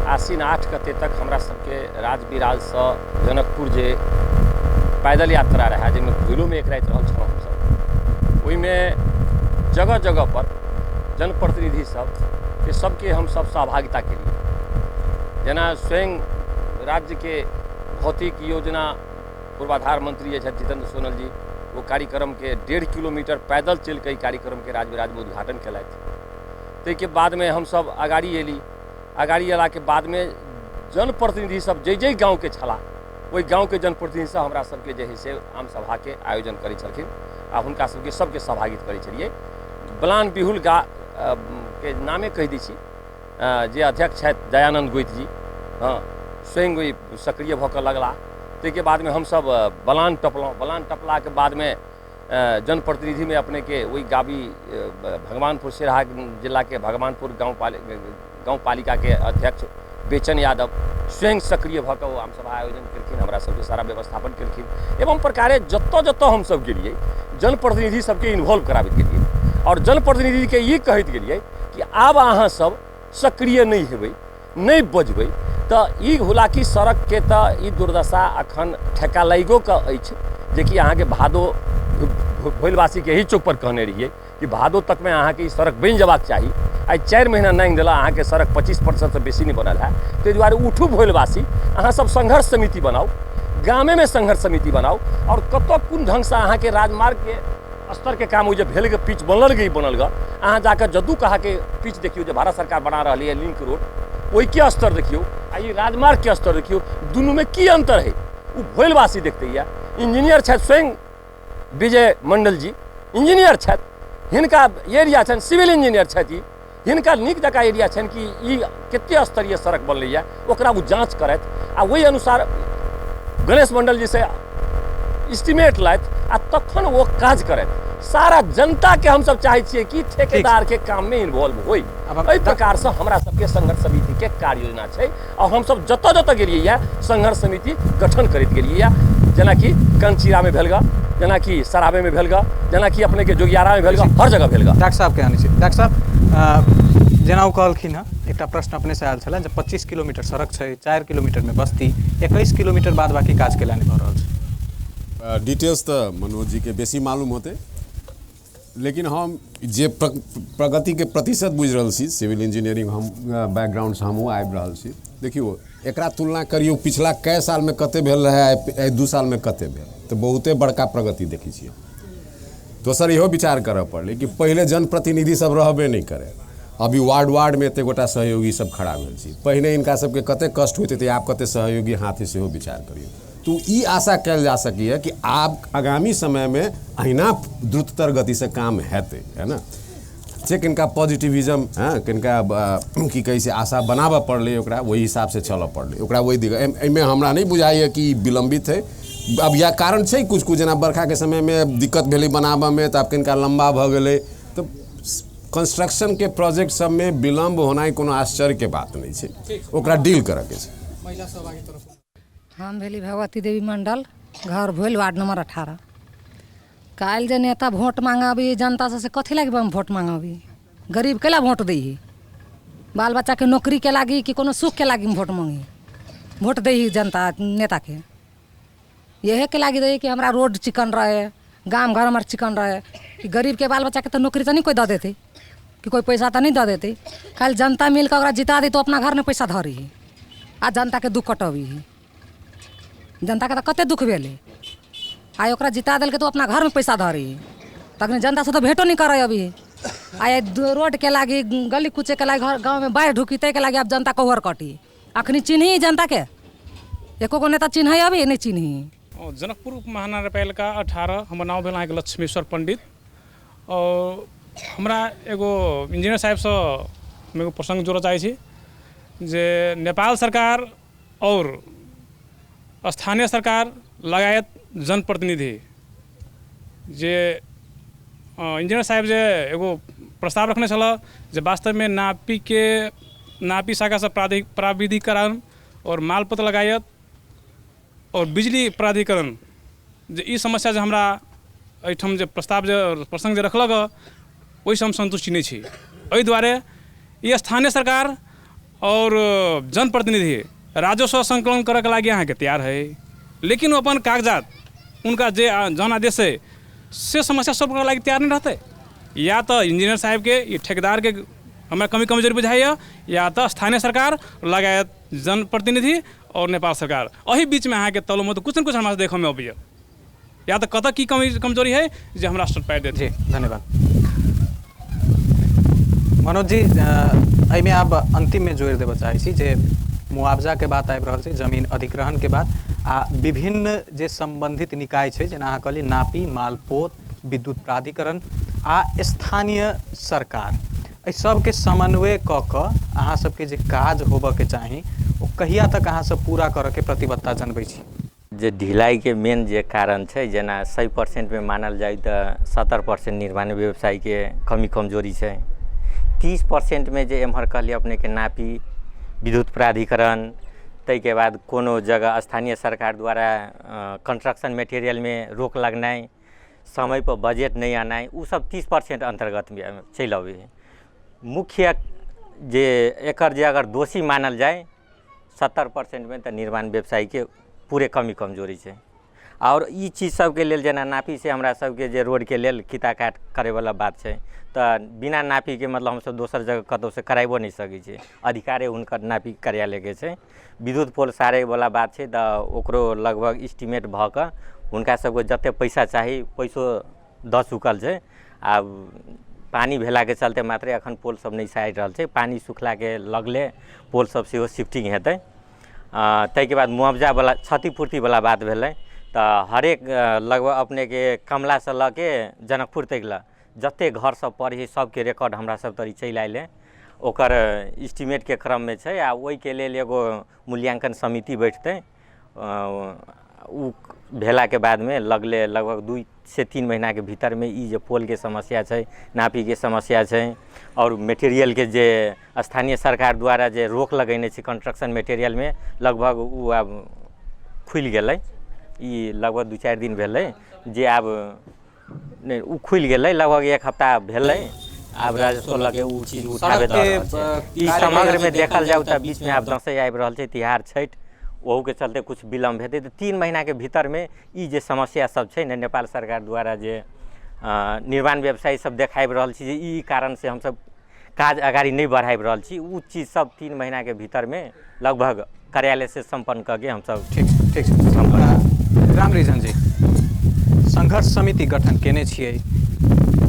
आश्विन 8 गते तक हमरा सबके राजविराजसँ जनकपुर जे पैदल यात्रा रहै, जाहिमे भोइलोमे एक राति रहल छलहुँ हमसब, ओहिमे जगह जगह पर जनप्रतिनिधि सबके सबके हमसब सहभागिता केलिए। जेना स्वयं राज्यके भौतिक योजना पूर्वाधार मंत्री जे छथि जितेंद्र सोनल जी, वो कार्यक्रमके 1.5 किलोमीटर पैदल चलि कऽ ई कार्यक्रमके राजविराजमे उद्घाटन केलथि। ताहिके बादमे हमसब अगाड़ी एली। अगाड़ी अयलाके बादमे जनप्रतिनिधि सब जे जे गाँवके छलाह ओहि गाँवके जनप्रतिनिधि सब हमरा सबके जे है से आम सभाके आयोजन करै छलखिन आ हुनका सबके सबके सहभागित करै छलियै। बलान बिहुल गा के नामे कहि दै छी, जे अध्यक्ष छथि दयानंद गोइत जी, हँ स्वयं ओहि सक्रिय भऽ कऽ लगलाह। ताहिके बादमे हमसब बलान टपलहुँ। बलान टपलाके बादमे जनप्रतिनिधिमे अपनेके ओहि गाबी भगवानपुर सिराहा जिलाके भगवानपुर गाँवपालिकाके अध्यक्ष बेचन यादव स्वयं सक्रिय भऽ कऽ ओ आमसभा आयोजन केलखिन, हमरा सबके सारा व्यवस्थापन केलखिन। एवं प्रकारे जतऽ जतऽ हमसब गेलियै जनप्रतिनिधि सबके इन्वॉल्व कराबैत गेलियै आओर जनप्रतिनिधिके ई कहैत गेलियै कि आब अहाँ सब सक्रिय नहि हेबै, नहि बजबै तऽ ई हुलाकी सड़कके तऽ ई दुर्दशा अखन ठेका लागिओ कऽ अछि, जेकि अहाँके भादो भोलवासीके एही चौक पर कहने रहियै कि भादो तकमे अहाँके ई सड़क बनि जेबाक चाही। आइ 4 महीना नांगि देला, अहाँके सड़क 25% बेसी नहि बनल है। ताहि दुआरे उठू भोलवासी, अहाँ सब संघर्ष समिति बनाउ, गामेमे संघर्ष समिति बनाउ आओर कतऽ कोन ढङ्गसँ अहाँके राजमार्गके स्तरके काम ओ जे भेल गे पिच बनल गे बनल गे, अहाँ जाकऽ जद्दू कहाके पिच देखियौ जे भारत सरकार बना रहल यऽ लिंक रोड, ओहिके स्तर देखियौ आ ई राजमार्गके स्तर देखियौ, दुनूमे की अन्तर है ओ भोलवासी देखते यऽ। इंजीनियर छथि स्वयं विजय मंडल जी, इंजीनियर छथि, हिनका एरिया छनि, सिविल इंजीनियर छथि, हिनका नीक जकाँ एरिया छनि कि ई कते स्तरीय सड़क बनलैए ओकरा ओ जाँच करथि आ ओहि अनुसार गणेश मंडल जी से एस्टिमेट लथि आ तखन ओ काज करथि। सारा जनता के हमसब चाहै छियै कि ठेकेदार के काम में इन्वॉल्व होय। एहि प्रकार से हमरा सबके संघर्ष समिति के कार्य योजना छै और हमसब जतऽ जतऽ गेलियै संघर्ष समिति गठन करैत गेलियै, जेनाकि कंचीरा में भेल गा, जेनाकि सराबे में भेल गा, जेनाकि अपने के जोगियारा में भेल गा, हर जगह भेल गा। डॉक्टर साहब के आनै छी। डॉक्टर साहब जेना ओ कहलखिन हँ, एकटा प्रश्न अपने से आयल छलै जे 25 किलोमीटर सड़क छै, 4 किलोमीटर में बस्ती, 21 किलोमीटर बाद बाकी काज केला नहि भऽ रहल छै। डिटेल्स तऽ मनोज जी के बेसी मालूम होतै, लेकिन हम जे प्रगति के प्रतिशत बुझि रहल छी, सिविल इंजीनियरिंग हम बैकग्राउंडसँ हमहूँ आबि रहल छी। देखियौ एकरा तुलना करियौ पिछला कए सालमे कते भेल रहै, एहि 2 सालमे कते भेल, तऽ बहुते बड़का प्रगति देखै छियै। दोसर इहो विचार करऽ पड़लै कि पहिले जनप्रतिनिधि सब रहबे नहि करै, अभी वार्ड वार्डमे एते गोटा सहयोगी सब खड़ा भेल छी। पहिने हिनका सबके कते कष्ट होइत हेतै, आब कते सहयोगी हाथ सेहो विचार करियौ। तो ई आशा कयल जा सकैए कि आब आगामी समयमे अहिना द्रुततर गतिसँ काम हेतै, है ना। जे किनका पॉजिटिविज्म हँ किनका की कहै छै आशा बनाबऽ पड़लै, ओकरा ओहि हिसाबसँ चलऽ पड़लै, ओकरा ओहि दिक्कत एहिमे हमरा नहि बुझाइए कि विलम्बित है। अब यह कारण छै कुछ कुछ, जेना बरखाके समयमे दिक्कत भेलै बनाबऽमे तऽ आब किनका लम्बा भऽ गेलै, तऽ कंस्ट्रक्शनके प्रोजेक्ट सबमे विलम्ब होनाइ कोनो आश्चर्यके बात नहि छै, ओकरा डील करऽके छै। हम भेली भगवती देवी मंडल, घर भेल वार्ड नंबर 18। काल्हि जे नेता वोट मांगाबी जनता से कथी लागी वोट मांगाबी, गरीब के ला वोट दी, बाल बच्चा के नौकरी के लागी कि कोनो सुख के लागी वोट मांगी, वोट दी जनता नेता के। इहे के लागी दै कि हमरा रोड चिकन रहे, गाम घर हमर चिकन रहे, कि गरीबके बाल बच्चाके तऽ नौकरी तऽ नहि कोइ दऽ देतै, कि कोइ पैसा तऽ नहि दऽ देतै। खाली जनता मिलके ओकरा जिता दी तो अपना घरमे पैसा धरी है आ जनताके दुःख कटबी है। जनताके तऽ कते दुःख भेलै, आइ ओकरा जिता देलकै तऽ अपना घरमे पैसा धरी है, तखन जनतासँ तऽ भेटो नहि करै अभी। आइ रोडके लागि, गली कूचेके लागि, घर गाँवमे बाढ़ि ढुकी ताहिके लागि आब जनता कौहर कटी। अखनी चिन्ही जनताके एको गो नेता चिन्है अभी नहि चिन्ही। जनकपुर उप महानगरपालिका 18, हमर नाम भेल अहाँके लक्ष्मेश्वर पंडित। और हमरा एगो इंजीनियर साहेबसँ हम एगो प्रसङ्ग जोड़ऽ चाहै छी जे नेपाल सरकार और स्थानीय सरकार लगायत जनप्रतिनिधि जे इंजीनियर साहेब जे एगो प्रस्ताव रखने छलऽ जे वास्तवमे नापीके नापी शाखासँ प्राविधिकरण और मालपत्र लगायत और बिजली प्राधिकरण जे ई समस्या जे हमरा एहिठाम जे प्रस्ताव जे प्रसङ्ग जे रखलक ओहिसँ हम सन्तुष्टि नहि छी। एहि दुआरे ई स्थानीय सरकार और जनप्रतिनिधि राजस्व संकलन करैके लागि अहाँके तैयार है, लेकिन ओ अपन कागजात उनका जे जनादेश है से समस्या सब करऽ लागि तैयार नहीं रहतै। या तऽ इंजीनियर साहेबके ई ठेकेदारके हमरा कमी कमजोरी बुझाइए, या तऽ स्थानीय सरकार लगायत जनप्रतिनिधि और नेपाल सरकार एहि बीचमे अहाँके तलोमे तऽ कुछ ने कुछ हमरा देखऽमे अबैए, या तऽ कतऽ की कमी कमजोरी है जे हमरा पारि देत। जी धन्यवाद मनोज जी। एहिमे आब अंतिममे जोड़ि देबऽ चाहै छी जे मुआवजाके बात आबि रहल छै, जमीन अधिग्रहणके बात आ विभिन्न जे सम्बन्धित निकाय छै जेना अहाँ कहलियै नापी, मालपोत, विद्युत प्राधिकरण आ स्थानीय सरकार, एहि सबके समन्वय कऽ कऽ अहाँ सबके जे काज होबऽके चाही ओ कहिया तक अहाँ सब पूरा करऽके प्रतिबद्धता जनबै छी? जे ढिलाइके मेन जे कारण छै जेना 100% मे मानल जाय तऽ 70% निर्माण व्यवसायके कमी कमजोरी छै, 30% मे जे एम्हर कहलियै अपनेके नापी, विद्युत प्राधिकरण, ताहिके बाद कोनो जगह स्थानीय सरकार द्वारा कंस्ट्रक्शन मटेरियलमे रोक लगनाइ, समय पर बजट नहि आनाइ, ओ सब 30% अन्तर्गतमे चलि अबै है। मुख्य जे एकर जे अगर दोषी मानल जाय 70% मे तऽ निर्माण व्यवसायके पूरे कमी कमजोरी छै। और ई चीज सबके लेल जेना नापी से हमरा सबके जे रोडके लेल किता काट करैवला बात छै तऽ बिना नापीके मतलब हमसब दोसर जगह कतहुसँ कराइबो नहि सकै छियै, अधिकारे हुनकर नापी कार्यालयके छै। विद्युत पोल सारैवला बात छै तऽ ओकरो लगभग इस्टीमेट भऽ कऽ हुनका सबके जते पैसा चाही पैसो दऽ चुकल छै। आब पानि भेलाके चलते मात्रे एखन पोल सब नहि सारि रहल छै, पानि सुखलाके लगले पोल सब सेहो शिफ्टिंग हेतै। ताहिके बाद मुआवजावला क्षतिपूर्तिवला बात भेलै तऽ हरेक लगभग अपनेके कमलासँ लऽ के जनकपुर तक लए जते घर सब पड़ै है सबके रिकॉर्ड हमरा सब तरी चलि आयल है, ओकर इस्टीमेटके क्रममे छै। आ ओहिके लेल एगो मूल्यांकन समिति बैठतै, ओ भेलाके बादमे लगले लगभग 2 से 3 महीनाके भीतरमे ई जे पोलके समस्या छै, नापीके समस्या छै और मटेरियलके जे स्थानीय सरकार द्वारा जे रोक लगेने छै कंस्ट्रक्शन मटेरियलमे लगभग ओ आब खुलि गेलै। ई लगभग 2-4 दिन भेलै जे आब नहि ओ खुलि गेलै, लगभग 1 हफ्ता भेलै। आब राजस्व लगे ओ चीज उठाबे दऽ रहल छै। ई समग्रमे देखल जाउ तऽ बीचमे आब दसैँ आबि रहल छै, तिहार, छठि, ओहूके चलते कुछ विलम्ब हेतै। तऽ 3 महीनाके भीतरमे ई जे समस्या सब छै ने नेपाल सरकार द्वारा जे निर्माण व्यवसायी सब देखाबि रहल छी जे ई कारणसँ हमसब काज अगाडि नहि बढ़ाबि रहल छी, ओ चीज सब 3 महीनाके भीतरमे लगभग कार्यालयसँ सम्पन्न कऽ के हमसब ठीक ठीक छै। राम रिझन जी, संघर्ष समिति गठन केने छियै,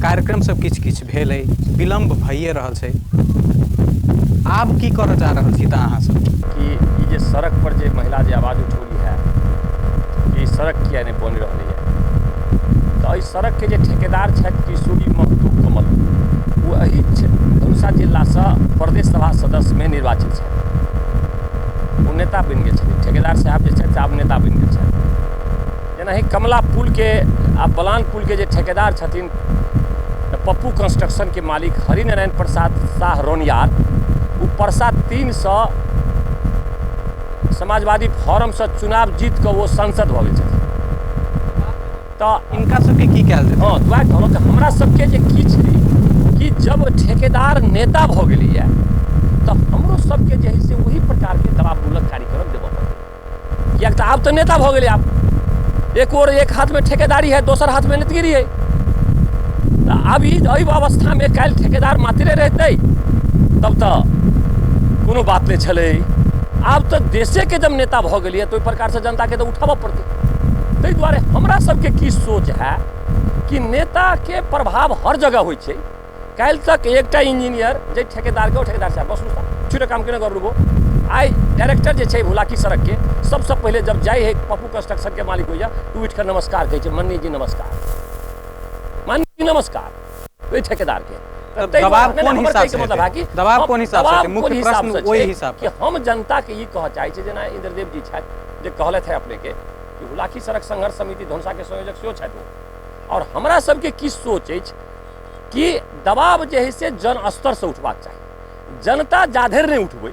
कार्यक्रम सब किछु किछु भेलै, विलम्ब भइए रहल छै, आब की करऽ जा रहल छी तऽ अहाँ सब? कि ई जे सड़क पर जे महिला जे आवाज उठौली है कि सड़क किया नहि बनि रहलै है, तऽ एहि सड़कके जे ठेकेदार छथि किशोरी महतो कमल, ओ एहि धनुषा जिलासँ प्रदेश सभा सदस्यमे निर्वाचित छथि, ओ नेता बनि गेल छथिन। ठेकेदार साहब जे छथि आब नेता बनि गेल छथि। जेनाहि कमला पुलके आ बलान पुलके जे ठेकेदार छथिन पप्पू कंस्ट्रक्शनके मालिक हरिनारायण प्रसाद शाह रौनियार, ओ परसा 3 सँ समाजवादी फोरमसँ चुनाव जीत कऽ ओ सांसद भऽ गेल छथिन। तऽ इनका सबके की कयल जेतै? हँ, दुआरे कहलहुँ तऽ हमरा सबके जे की छै कि जब ठेकेदार नेता भऽ गेलैए तऽ हमरो सबके जे है से ओही प्रकारके दबावमूलक कार्यक्रम देबऽ पड़तै, किएक तऽ आब तऽ नेता भऽ गेलै। आब एक ओर एक हाथमे ठेकेदारी है, दोसर हाथमे नेतगिरी है। तऽ आब ई एहि अवस्थामे काल्हि ठेकेदार मात्रे रहतै तब तऽ कोनो बात नहि छलै। आब तऽ देशेके जब नेता भऽ गेलियै तऽ ओहि प्रकारसँ जनताके तऽ उठाबऽ पड़तै। ताहि दुआरे हमरा सबके की सोच है कि नेताके प्रभाव हर जगह होइ छै। काल्हि तक एकटा इंजीनियर जे ठेकेदारके ओ ठेकेदार साहब बस छुटे काम केने कर। आइ डायरेक्टर जे छै हुलाकी सड़कके सबसँ पहिले जब जाइ है पप्पू कंस्ट्रक्शनके मालिक होइया तऽ उठि कऽ नमस्कार कहै छै, मन्नी जी नमस्कार, मन्नी जी नमस्कार, ओहि ठेकेदारके। दबाव कोन हिसाब से हेतै? दबाव कोन हिसाब से हेतै? मुख्य प्रश्न ओहि हिसाब कि हम जनताके ई कहऽ चाहै छी, जेना इंद्रदेव जी छथि जे कहलथि है अपनेके कि हुलाकी सड़क संघर्ष समिति धनुषाके संयोजक सेहो छथि ओ। और हमरा सबके की सोच अछि कि दबाव जे है से जन स्तरसँ उठबाक चाही। जनता जाधरि नहि उठबै,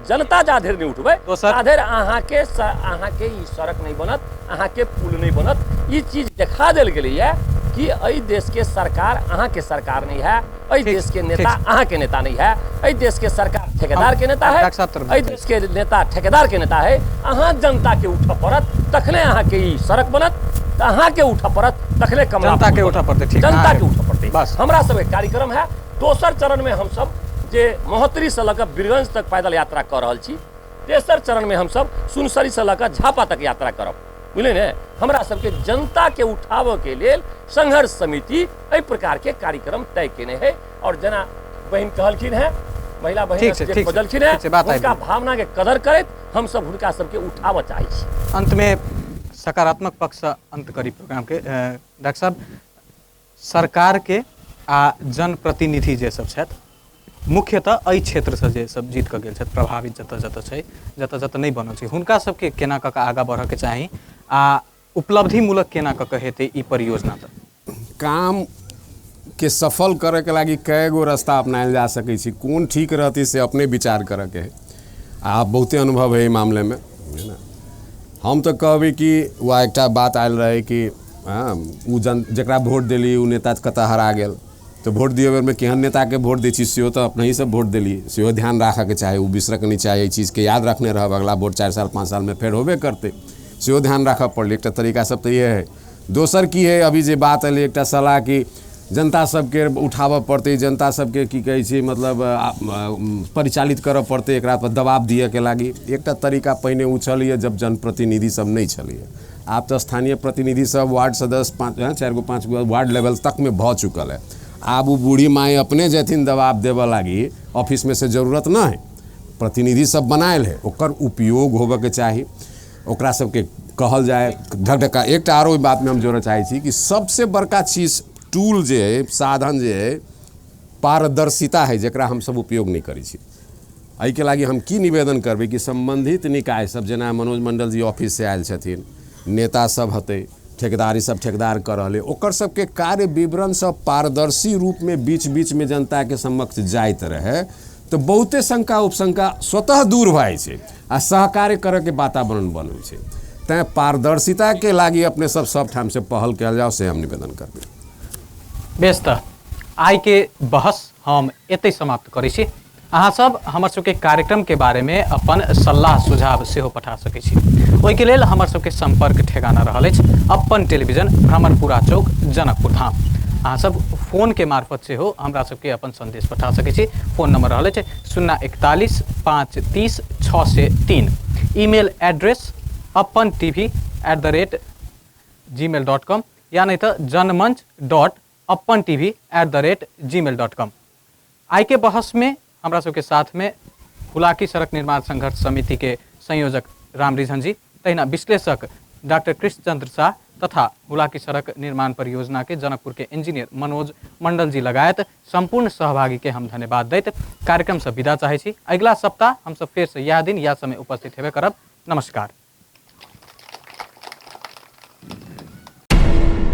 जनता जाधरि नहि उठबै ताधरि अहाँके ई सड़क नहि बनत, अहाँके पुल नहि बनत। ई चीज देखा देल गेलैए कि एहि देशके सरकार अहाँके सरकार नहीं है, एहि देश के नेता अहाँके नेता नहीं है, एहि देश के सरकार ठेकेदार के नेता है, एहि देश के नेता ठेकेदार के नेता है। अहाँ जनता के उठऽ पड़त तखने अहाँके ई सड़क बनत, तऽ अहाँके उठऽ पड़त तखने कमला जनता के उठऽ पड़तै। ठीक, जनता के उठऽ पड़तै। बस हमरा सबके कार्यक्रम है। दोसर चरण में हमसब जे महोत्तरीसँ लऽ कऽ बीरगंज तक पैदल यात्रा कऽ रहल छी, तेसर चरण में हमसब सुनसरीसँ लऽ कऽ झापा तक यात्रा करब। बुझलियै ने? हमरा सबके जनता के उठाबऽ के लेल संघर्ष समिति एहि प्रकार के कार्यक्रम तय केने है। और जेना बहिन कहलखिन है, महिला बहिन जे बजलखिन है, हुनका भावना के कदर करैत हमसब हुनका सबके उठाबऽ चाहै छी। अंत में सकारात्मक पक्षसँ अंत करी प्रोग्राम के। डॉक्टर साहब, सरकार के आ जनप्रतिनिधि जे सब छथि, मुख्यतः एहि क्षेत्रसँ जे सब जीत कऽ गेल छथि, प्रभावित जतऽ जतऽ छै, जतऽ जतऽ नहि बनल छै, हुनका सबके केना कऽ कऽ आगाँ बढ़ऽके चाही आ उपलब्धिमूलक केना कऽ कऽ हेतै ई परियोजना? तऽ काम के सफल करैके लागि कए गो रास्ता अपनायल जा सकै छै, कोन ठीक रहतै से अपने विचार करऽके है। आ बहुते अनुभव है एहि मामलेमे, है ना। हम तऽ कहबै कि वएह एकटा बात आयल रहै कि ओ जन जकरा वोट देली ओ नेता कतऽ हरा गेल, तऽ वोट दिअ बेरमे केहन नेताके वोट दै छी सेहो तऽ अपनहि सब वोट देली, सेहो ध्यान राखऽके चाही, ओ बिसरऽके नहि चाही, एहि चीजके याद रखने रहब, अगला वोट 4 साल 5 सालमे फेर होबे करतै, सेहो ध्यान राखऽ पड़लै। एकटा तरीका सब तऽ इएह है। दोसर की है, अभी जे बात एलै एकटा सलाह कि जनता सबके उठाबऽ पड़तै, जनता सबके की कहै छै मतलब परिचालित करऽ पड़तै, एकरा पर दबाव दिअके लागि एकटा तरीका पहिने ओ छलैए जब जनप्रतिनिधि सब नहि छलैए। आब तऽ स्थानीय प्रतिनिधि सब वार्ड सदस्य 5 4 गो 5 गो वार्ड लेवल तकमे भऽ चुकल है। आब ओ बूढ़ी माय अपने जेथिन दबाव देबऽ लागि, ऑफिसमे से जरूरत नहि है, प्रतिनिधि सब बनायल है, ओकर उपयोग होबऽके चाही, ओकरा सबके कहल जाय ढकढका। एकटा आरो बातमे हम जोड़ऽ चाहै छी कि सबसे बड़का चीज टूल जे है, साधन जे है, पारदर्शिता है, जकरा हमसब उपयोग नहि करै छी। एहिके लागि हम की निवेदन करबै कि सम्बन्धित निकाय सब, जेना मनोज मंडल जी ऑफिससँ आयल छथिन, नेता सब हतै, ठेकेदारी सब ठेकेदार कर रहलै, ओकर सबके कार्य विवरण सब पारदर्शी रूपमे बीच बीचमे जनताके समक्ष जाइत रहै तऽ बहुते शंका उपशंका स्वतः दूर भऽ जाइ छै आ सहकार्य करऽके वातावरण बनै छै। तैँ पारदर्शिताके लागि अपने सब सब ठामसँ पहल कयल जाउ, से हम निवेदन करबै। बेस, तऽ आइके बहस हम एतहि समाप्त करै छी। अहाँ सब हमर सबके कार्यक्रम के बारे में अपन सलाह सुझाव सेहो पठा सकै छी। ओहिके लेल हमर सबके संपर्क ठेगाना रहल अछि अपन टेलीविजन, भ्रमरपुरा चौक, जनकपुर धाम। अहाँ सब फोन के मार्फत सेहो हमरा सबके अपन संदेश पठा सकै छी। फोन नंबर रहल अछि 041 530 603। ईमेल एड्रेस अपन tv@gmail.com या नहीं तो janmanch.apantv@gmail.com। आइ के बहस में हमरा सबके साथ में हुलाकी सड़क निर्माण संघर्ष समिति के संयोजक राम रिझन जी, तहिना विश्लेषक डॉक्टर कृष्णचंद्र शाह तथा हुलाकी सड़क निर्माण परियोजना के जनकपुर के इंजीनियर मनोज मंडल जी लगायत संपूर्ण सहभागी के हम धन्यवाद दैत कार्यक्रम से विदा चाहै छी। अगिला सप्ताह हम सब फेर से यह दिन यह समय उपस्थित हेबे करब। नमस्कार।